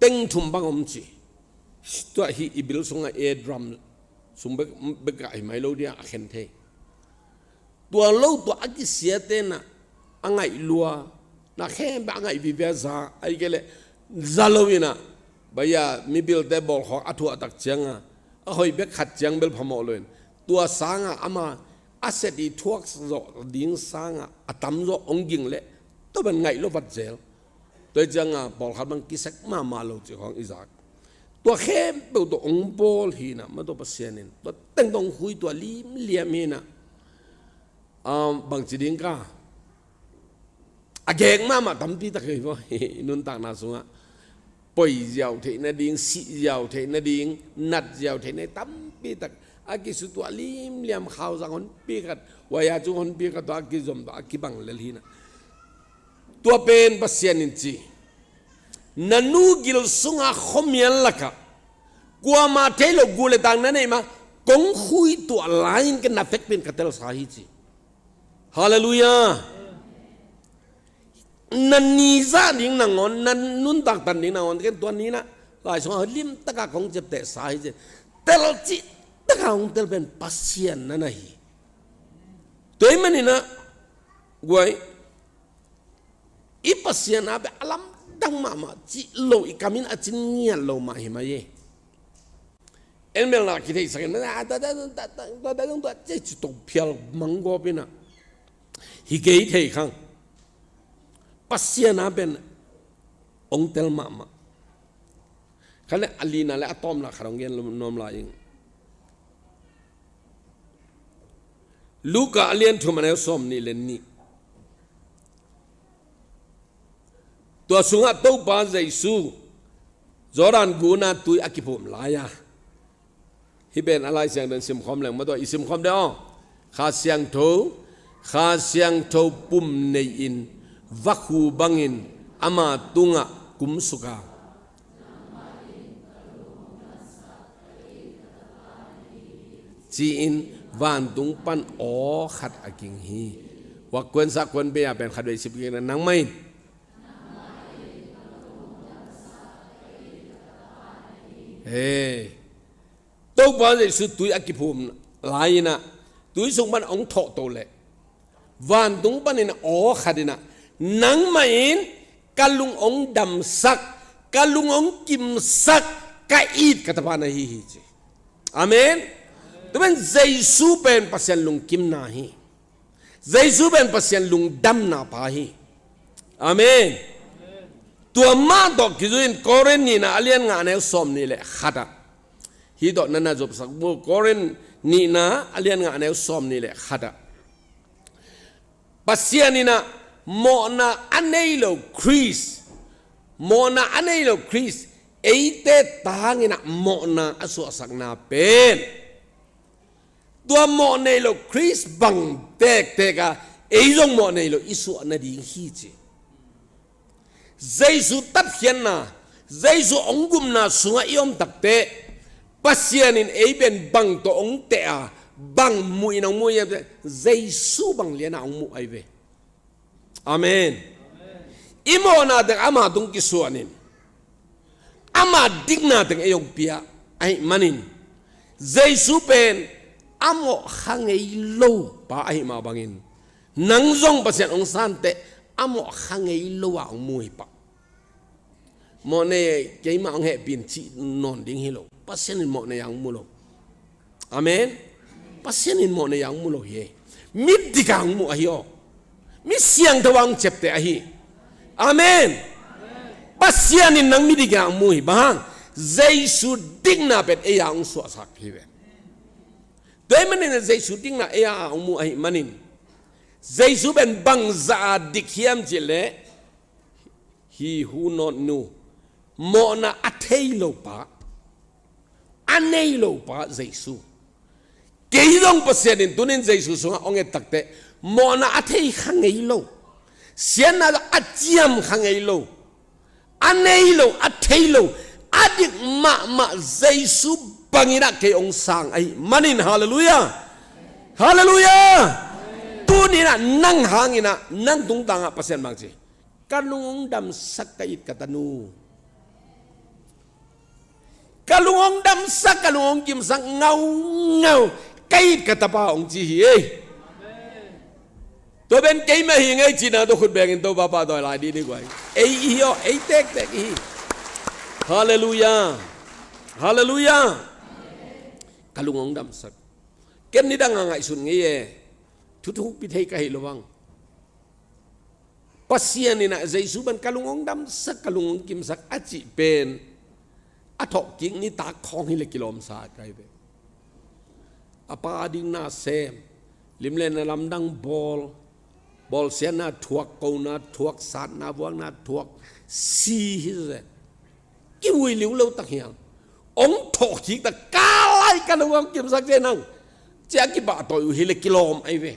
teng thum bang om ci. Tua hih i bil sunga eardrum sung bek, bek a hi mai lo dia a khen thei. Tua lo tua a kisiate na a ngaih lua, na khempeuh a ngaih vivia za, a hi kei leh za lo ina, baia mibilte bawlkhawk a thuah tak cianga a hoih bek khat ciang bel phamawh lo in, tua sanga ama a set i thuak zawh ding sanga a tam zawh hong ging leh tua ban ngaih lo vat zel. Tua hi cianga pawlkhat bang kisek mahmah lo cih khawng i zak. Tua khempeuh tawh hong bawl hi na, ma tawh Pasian in tua teng tawh hong khui tua limliam hi na. Um, bangci ding ka, a gek mahmah tampi tak hi maw, i nuntakna sungah poi ziau theih nading, sih ziau theih nading, nat ziau theih nading tampi tak a kisutuah limliam, khauzang honpi khat, waya cung honpi khat tawh a kizom tawh a kibang lel hi na. Tua pen Pasian in ci, na nu gil sunga khuamial lakah kuama thei lo guh le tang na neih ma, kong khui tuah lai-in ken na vekpi in ka telsa hi ci. Halleluiah. Na ni zah ding nangawn, na nuntak tan ding nangawn ken tua ni na lai sungah limtaka kong ciaptehsa hi ci. Telcih taka hong tel pen Pasian na na hi. Tua ahih manin ah guai, i Pasian a beh a lamdang mahmah cih lo i kamin a cin ngiat lo mah hi mai e. En melna kitheihsak in, a, ta, ta, tua ci tok phial manggawp ina hi kei thei khang. Pasian a pen hong tel mahmah. Kha le a lina le a tawpna khat hong gen nuam lai ing. Luka a lian thum a neu sawm nih le nih. Tua sungah Topa Jesu Jordan guna tui a kiphum lai-a. Hih pen a Lai Siangtho in simkhawm leng ma tua i simkhawm deuh aw. Kha Siangtho, Kha Siangtho pum nei-in vakhu bangin ama tungah kumsuk a, ci-in vantung pan aw khat a ging hi. Vak kuansa kuan bei a pen khat vei sip kik na, nangmah in. Hei. Topa Jesu tui a kiphum lai-in ah, tui sung pan hong thawhto leh vantung panin aw khat in ah, nangmah in ka lung hong damsak, ka lung hong kimsak, ka it ka tapa na hi hi ci. Amen. Tua pen Jesu pen Pasian lungkimna hi. Jesu pen Pasian lungdamna pa hi. Amen. Tua mah tawh kizui-in Korin nihna a lian nga a neu sawm nih le khat ah, hih tawh na na zopsak bu, Korin nihna a lian nga a neu sawm nih le khat ah, Pasian in ah mawhna a nei lo Khrist, mawhna a nei lo Khrist, eite tangin ah mawhna a suahsakna pen tua mawh nei lo Khrist bang tektek a ei zong mawh nei lo i suah nading hi ci. Jesu tatkhiatna, Jesu hong gupna sungah i om takteh, Pasian in ei pen bang tawh hong teh a, bang muh in hong muh hiam cih leh Jesu bang lian a hong muh ahi ve. Amen. I mawhna teng ama tung kisuanin, ama dikna teng ei hong pia ahih manin, Jesu pen a mawh kha ngei lo pa ahih mah bangin, nang zong Pasian hong santeh a mawh kha ngei lo a hong mu hi pah. Mawhnei keimah hong hehpih in cih nawn ding hi lo. Pasian in mawhnei a hong mu lo. Amen. Pasian in mawhnei a hong mu lo hi. Midik a hong mu ahi aw. Mi siangtho a hong ciapteh ahi. Amen. Pasian in nang midik a hong mu hi. Bang hang? Jesu dikna pen ei a hong suahsak hi ve. Tua ahih manin Jesu dikna ei a hong mu ahih manin, Jesu pen bangzah a dik hiam cih leh, he who not know, mawhna a thei lo pa, a nei lo pa Jesu. Kei zong Pasian in tuni-in Jesu sungah hong et takteh, mawhna a thei kha ngei lo, siatna a ciam kha ngei lo, a nei lo, a thei lo, a dik mahmah Jesu bangin ah kei hong sang ahih manin, halleluiah. Halleluiah. Tuni-in ah nang hangin ah, nang tungtangah Pasian bang ci, ka lung hong damsak ka it ka tanu. Ka lung hong damsak, ka lung hong kimsak ngaungau, ka it ka tapa hong ci hi ei. Tua pen keimah hi ngei cihna tawh khut bengin Topa pahtawi lai dih ni guai. Ei i hi aw, ei tektek i hi. Halleluiah. Halleluiah. Ka lung hong damsak. Ken nidang a ngaihsun ngei e. Thuthukpi thei ka hi lo bang. Pasian in ah Jesu bang ka lung hong damsak, ka lung hong kimsak a cih pen a thawhkik nitak khawng hi leh kilawmsa ka hi ve. A pa ding na sem, lim le na lamdang bawl, bawlsiatna thuak, kona thuak, satna vuakna thuak, si hi zen. Kivui liulo tak hiang. Hong thawhkik tak, ka lai ka lung hong kimsak zen hang, ci-a kipahtawi uh hi leh kilawm ahi ve.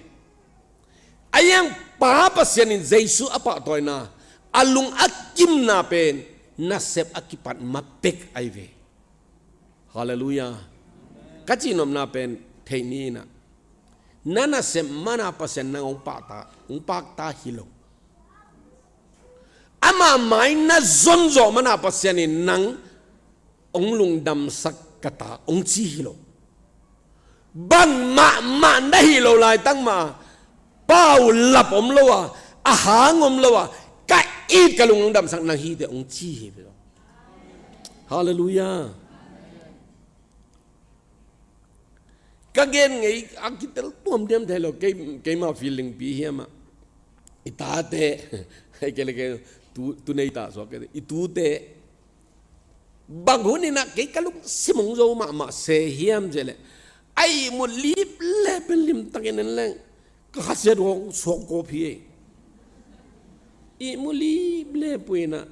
A iang pa Pasian in Jesu a pahtawina, a lung a kimna pen nasep a kipat ma pek ahi ve. Halleluiah. Ka cihnopna pen thei ni in ah, na nasep man a Pasian nang hong pahta, hong pakta hi lo. Amah mai na zonzawh man a Pasian in nang hong lungdamsak ka ta hong ci hi lo. Bang mahmah na hih loh laitak mah, pau lap om lo a, a hang om lo a, ka it ka lung hong damsak nang hi teh hong ci hi lo. Halleluiah. Ka gen ngei a kitel tuamtuam thei lo, kei, keimah feelingpi hiam ah, i tate, hei kei le kei, tu, tu nei ta suak kei, i tute, bang hun in ah kei ka lungsim hong zo mahmah se hiam cih leh, a ihmut lip le pen limtakin en leng, ka khasiat hong suak kawp hi ei. Ihmut lip le pui in ah,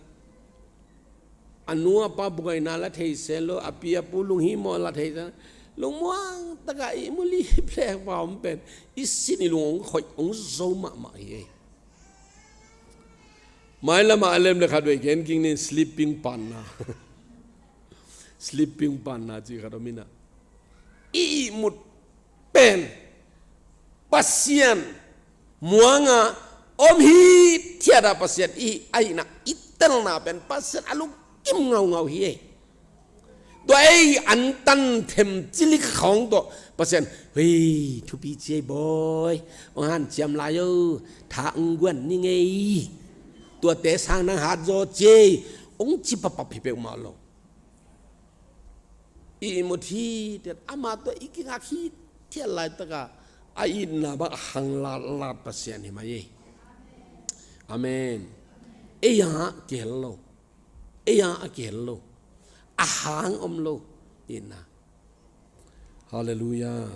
a nu a pa buaina la thei se lo, a pi a pu lunghimawh la thei se lo, lungmuang takin ihmut lip le pa om pen, i sin i lung hong khoih hong zo mahmah hi ei. Mailam ah a lem le khat vei gen kik ni, sleeping partner. Sleeping partner cih khat om in ah, i ihmut pen Pasian muang a om hithiat a Pasian i hi ahihna i telna pen Pasian a lungkim ngaungau hi ei. Tua ei antan them cilik khawng tawh Pasian, "Hei, thupi ci ei bawi, hong hanciam lai o, tha hong guan ni ngei, tuate sang nang hat zaw ci ei," hong ci papap hi peuhmah lo. I ihmut hithiat, amah tawh i kingak hithiat laitakin a itna bang a hang latlat Pasian hi mai ei. Amen. Ei a kihel lo. Ei a kihel lo. A hang om lo. Itna. Halleluiah.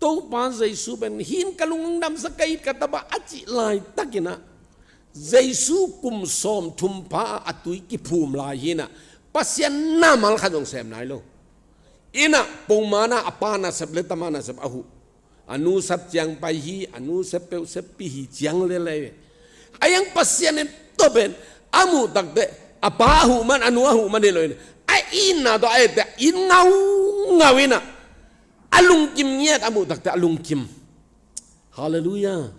Topa Jesu pen, "Hih in ka lung hong damsak, ka it ka tapa," a cih laitakin ah, Jesu kum sawmthum pha a, a tui kiphum lai hi in ah, Pasian na mal khat zong sem nai lo. In ah, pongman ah a pa nasep le tama nasep a huh, a nu sap ciang pai hi, a nu sep peuh seppih hi ciang le lai ve. A iang Pasian in tua pen a muh takteh, a pa a huh man, a nu a huh man hi lo in, a itna tawh a etteh in ngaungau in ah, a lungkim ngiat, a muh takteh a lungkim. Halleluiah.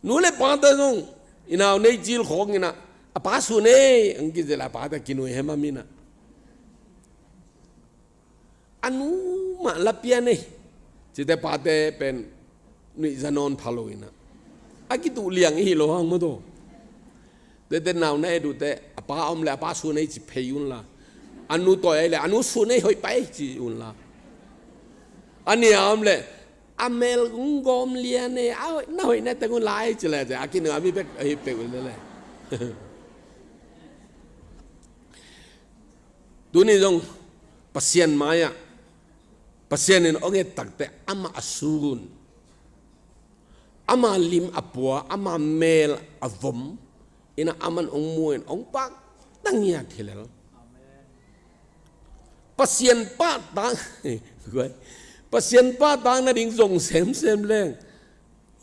Nu le pate zong, i nau nei cil khawng in ah, a pa sun ei, ang kizel a pate kinuih hemam in ah, a nu mah la pian ei, cite pate pen nuihza nawn pha lo in ah, a kituh liang i hi lo hang maw taw. Tuate nau na et uh teh, a pa a om leh a pa sun ei ci phei un la, a nu tawi ei leh a nu sun ei hoih pai ci un la, a nih a om leh a mel hong gawm lian e, a hoih na hoih na teng un la ei ci leh, a kinu a mi bek a hi peuh un leh. Tuni zong Pasian mai-ah Pasian in hong et tak teh amah a suk un, ama lim a pua, ama mel a vom in ah aman hong mu in hong pakta ngiat hi lel. Pasian pahtak, Pasian pahtak nading zong semsem leng,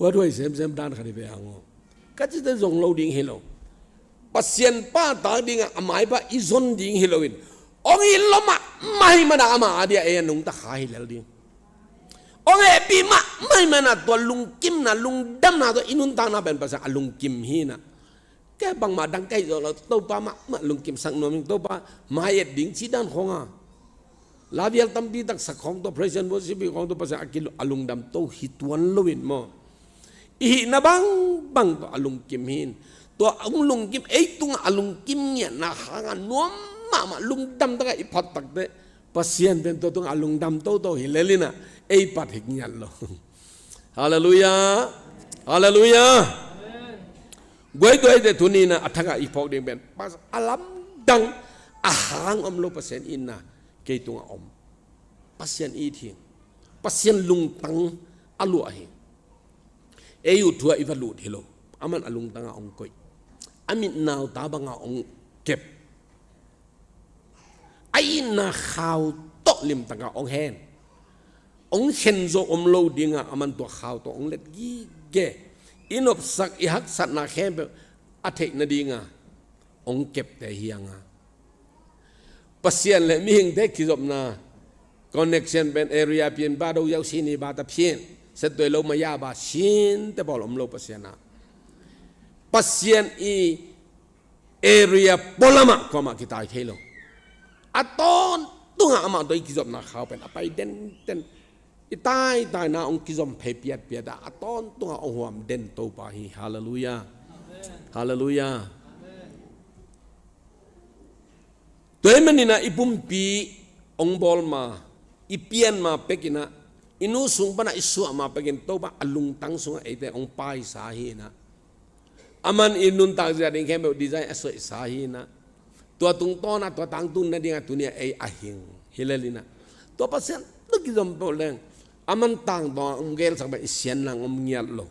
huathuai semsem dan khat hi ve hang aw. Ka cite zong lo ding hi lo. Pasian pahtak ding ah a maipha i zon ding hi lo in, hong it lua mahmah ahih manin ama a dia ei a nungta kha hi lel ding. Hong hehpih mahmah ahih manin tua lungkimna, lungdamna tawh i nuntakna pen Pasian a lungkim hi in ah, kei bangmah dang ka hih zawh lo, Topa mahmah lungkimsak nuam ing, Topa mai et ding cih dan khawng a, la vial tampi tak sak khawng tawh, praise and worship khawng tawh Pasian a kilung, a lungdam to hi tuan lo in maw. I hihna bangbang tawh a lungkim hi in. Tua hong lungkim, ei tungah a lungkim ngiatna hangah nuam mahmah lungdam takah i phat tak teh, Pasian pen tua tungah a lungdam toto hi lel in ah ei phat hi ngiat lo. Halleluiah. Halleluiah. Guai tuaite tuni in ah a thakah i phawk ding pen, Pas-, a lamdang, a hang om lo Pasian itna kei tungah om. Pasian it hi. Pasian lungtang a luah hi. Ei uh thu ah i va lut hi lo. Aman a lungtangah hong koih. A mitnauta bangah hong kep. A itna khau tawh limtakah hong hen. Hong khen zo om lo dingah aman tua khau tawh hong let gige. I nopsak, i haksatna khempeuh a theih nadingah hong kepte hi hang a. Pasian le mihingte kizopna connection pen area pian ba do yau sini ba ta phian, set tuai lo maya ba sinte bawl om lo Pasian ah. Pasian i area pualamah kuamah kitai thei lo. A tawntungah amah tawh i kizopna khau pen a pai denden. I taitaina hong kizom phei piatpiat ah a tawntungah hong huam den Topa hi. Halleluiah. Halleluiah. Tua ahih manin ah i pumpi hong bawl ma, i pian ma pek in ah, i nu sung panah i suah ma pek in Topa a lungtang sungah eite hong paisa hi in ah, aman i nuntak zia ding khempeuh design a suaisa hi in ah, tua tungtawn ah tua tangtun nadingah tuni ah ei a hing hi lel in ah, tua Pasian tawh kizom peuh leng, aman tangtawn ah hong gelsak pen i sianna hong om ngiat lo.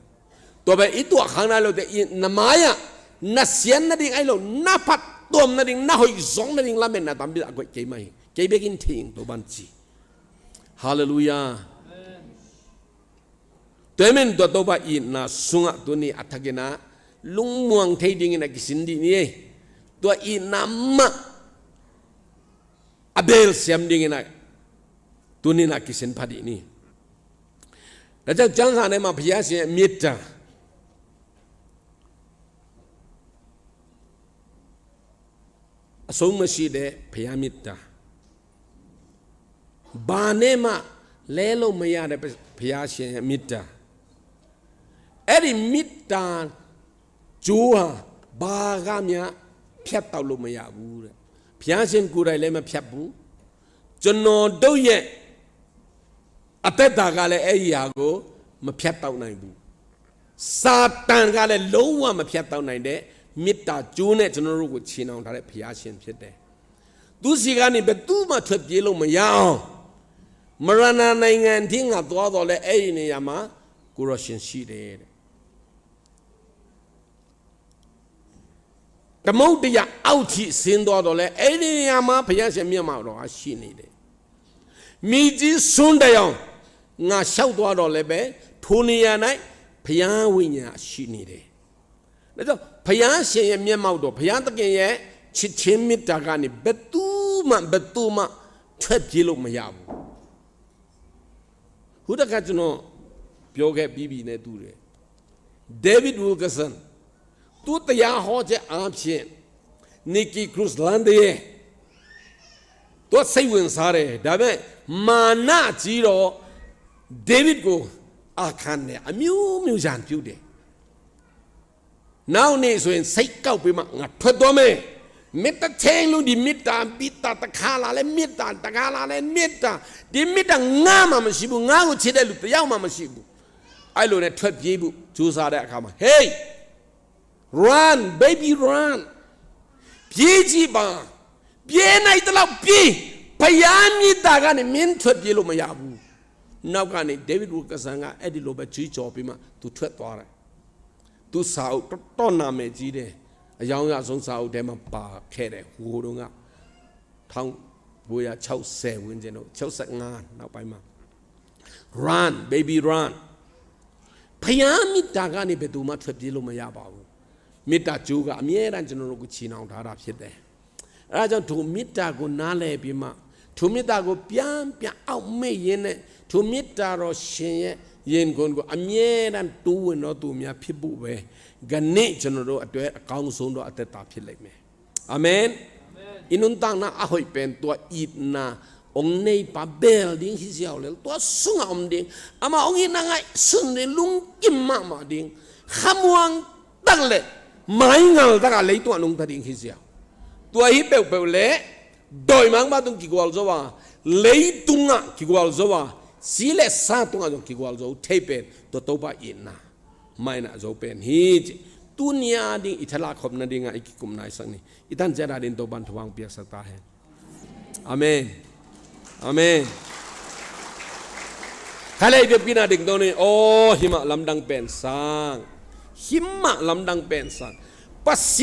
Tua pen i tuahkhak nai lote i na mai-ah na sian nading ahi lo, na phattuam nading, na hoih zong nading lametna tampi a koih kei mah hi. Kei bekin thei ing Topan ci. Halleluiah. Tua ahih manin tua Topa itna sungah tuni a thakin ah lungmuang thei dingin a kisin dih ni ei. Tua itna mah a belsiam dingin ah tuni in ah kisin pha dih ni. Ka cak ciang sa ne mah phaya sia mitta. A sung ma si de phaya mitta. Ba ne mah le lo maya de phaya sia mitta. Eri mitta cu ha ba ga mya phiat tau lo maya bu de. Phaya sia ku dai le ma phiat bu. Cun no do ye. အသက်တာကလည်း အဲ့ဒီဟာကို မဖြတ်တောက်နိုင်ဘူး။ စာတန်ကလည်း လုံးဝမဖြတ်တောက်နိုင်တဲ့ မေတ္တာကြိုးနဲ့ ကျွန်တော်တို့ကို ချည်နှောင်ထားတဲ့ ဘုရားရှင်ဖြစ်တယ်။ သူ့ဆီကနေ ဘယ်သူမှ ထွက်ပြေးလို့မရအောင်။ မရဏနိုင်ငံထိ ငါသွားသော်လည်း အဲ့ဒီနေရာမှာ ကိုယ်တော်ရှင်ရှိတယ်တဲ့။ သမုဒ္ဒရာအောက်ထိ ဆင်းသွားသော်လည်း အဲ့ဒီနေရာမှာ ဘုရားရှင်မျက်မှောက်တော် ရှိနေတယ်။ မြေကြီးစွန်းတိုင်အောင် ငါလျှောက်သွားသော်လည်းပဲ ထိုနေရာ၌ ဘုရားဝိညာဉ်ရှိနေတယ်။ ဒါကြောင့် ဘုရားရှင်ရဲ့မျက်မှောက်တော် ဘုရားသခင်ရဲ့ချစ်ခြင်းမေတ္တာကနေ ဘယ်သူမှ ဘယ်သူမှ ထွက်ပြေးလို့မရဘူး။ ဟိုတခါ ကျွန်တော်ပြောခဲ့ပြီးပြီနဲ့တူတယ်။ David Wilkerson သူ့တရားဟောချက်အားဖြင့် Nicky Cruz လမ်းတရေ သူကစိတ်ဝင်စားတယ်။ ဒါပေမဲ့ မာနကြီးတော့ David ကို อาคารเนี่ย အမျိုးမျိုး ရန်ပြုတယ်။ နောက်နေ့ဆိုရင် စိတ်ကောက်ပြီးမှ ငါထွက်သွားမယ်။ မေတ္တာ ချိန်လို့ ဒီမေတ္တာ မေတ္တာ တစ်ခါလာလဲ မေတ္တာ တစ်ခါလာလဲ မေတ္တာ၊ ဒီမေတ္တာ ငါမှမရှိဘူး။ ငါကိုချစ်တဲ့လူ တစ်ယောက်မှမရှိဘူး။ အဲ့လိုနဲ့ ထွက်ပြေးဖို့ ကြိုးစားတဲ့အခါမှာ Hey, run, baby, run. ပြေးကြည့်ပါ။ ပြေးနိုင်သလောက်ပြေး။ ဘုရားမေတ္တာကနေ မင်းထွက်ပြေးလို့မရဘူး။ နောက်ကနေ David Wilkerson က အဲ့ဒီလိုပဲ ကြွေးကြော်ပြီးမှ သူထွက်သွားတယ်။ သူစာအုပ် တော်တော်နာမည်ကြီးတယ်။ အရောင်းရဆုံးစာအုပ်ထဲမှာ ပါခဲ့တယ်။ ဟိုတုန်းက ထောင့်ကိုးရာခြောက်ဆယ် ဝန်းကျင်တို့၊ ခြောက်ဆယ့်ငါး နောက်ပိုင်းမှာ Run, baby, run. ဘုရားမေတ္တာကနေ ဘယ်သူမှ ထွက်ပြေးလို့မရပါဘူး။ မေတ္တာကြိုးက အမြဲတမ်း ကျွန်တော်တို့ကို ချည်နှောင်ထားတာ ဖြစ်တယ်။ အဲဒါကြောင့် ထိုမေတ္တာကို နားလည်ပြီးမှ၊ ထိုမေတ္တာကို ပြန်ပြန် အောက်မေ့ရင်းနဲ့၊ ထိုမေတ္တာတော်ရှင်ရဲ့ ရင်ခွင်ကို အမြဲတမ်း တိုးဝင်သောသူများ ဖြစ်ဖို့ပဲ၊ ကနေ့ ကျွန်တော်တို့အတွက် အကောင်းဆုံးသော အသက်တာ ဖြစ်လိမ့်မယ်။ Amen. I nuntakna a hoih pen tua itna hong neipa bel ding hi ziau lel, tua sungah om ding, amah hong itna ngaihsun ding, lungkim mahmah ding, khamuang tak le maingal takah leitungah nungta ding hi ziau. Tua hi peuhpeuh le dawimangpa tung kigualzo a, leitungah kigualzo a, si le sa tungah zong kigualzo thei pen tua Topa itna maina zo pen hi ci. Tuni a ding i thalak khop nadingah i kikum naisak ni. I tan ciat a ding Topan thupha piaksak ta hen. Amen. Amen. Khalei biakpi na ding tawh ni. Aw, himah lamdang pen sang. Himah lamdang pen sang. Pasian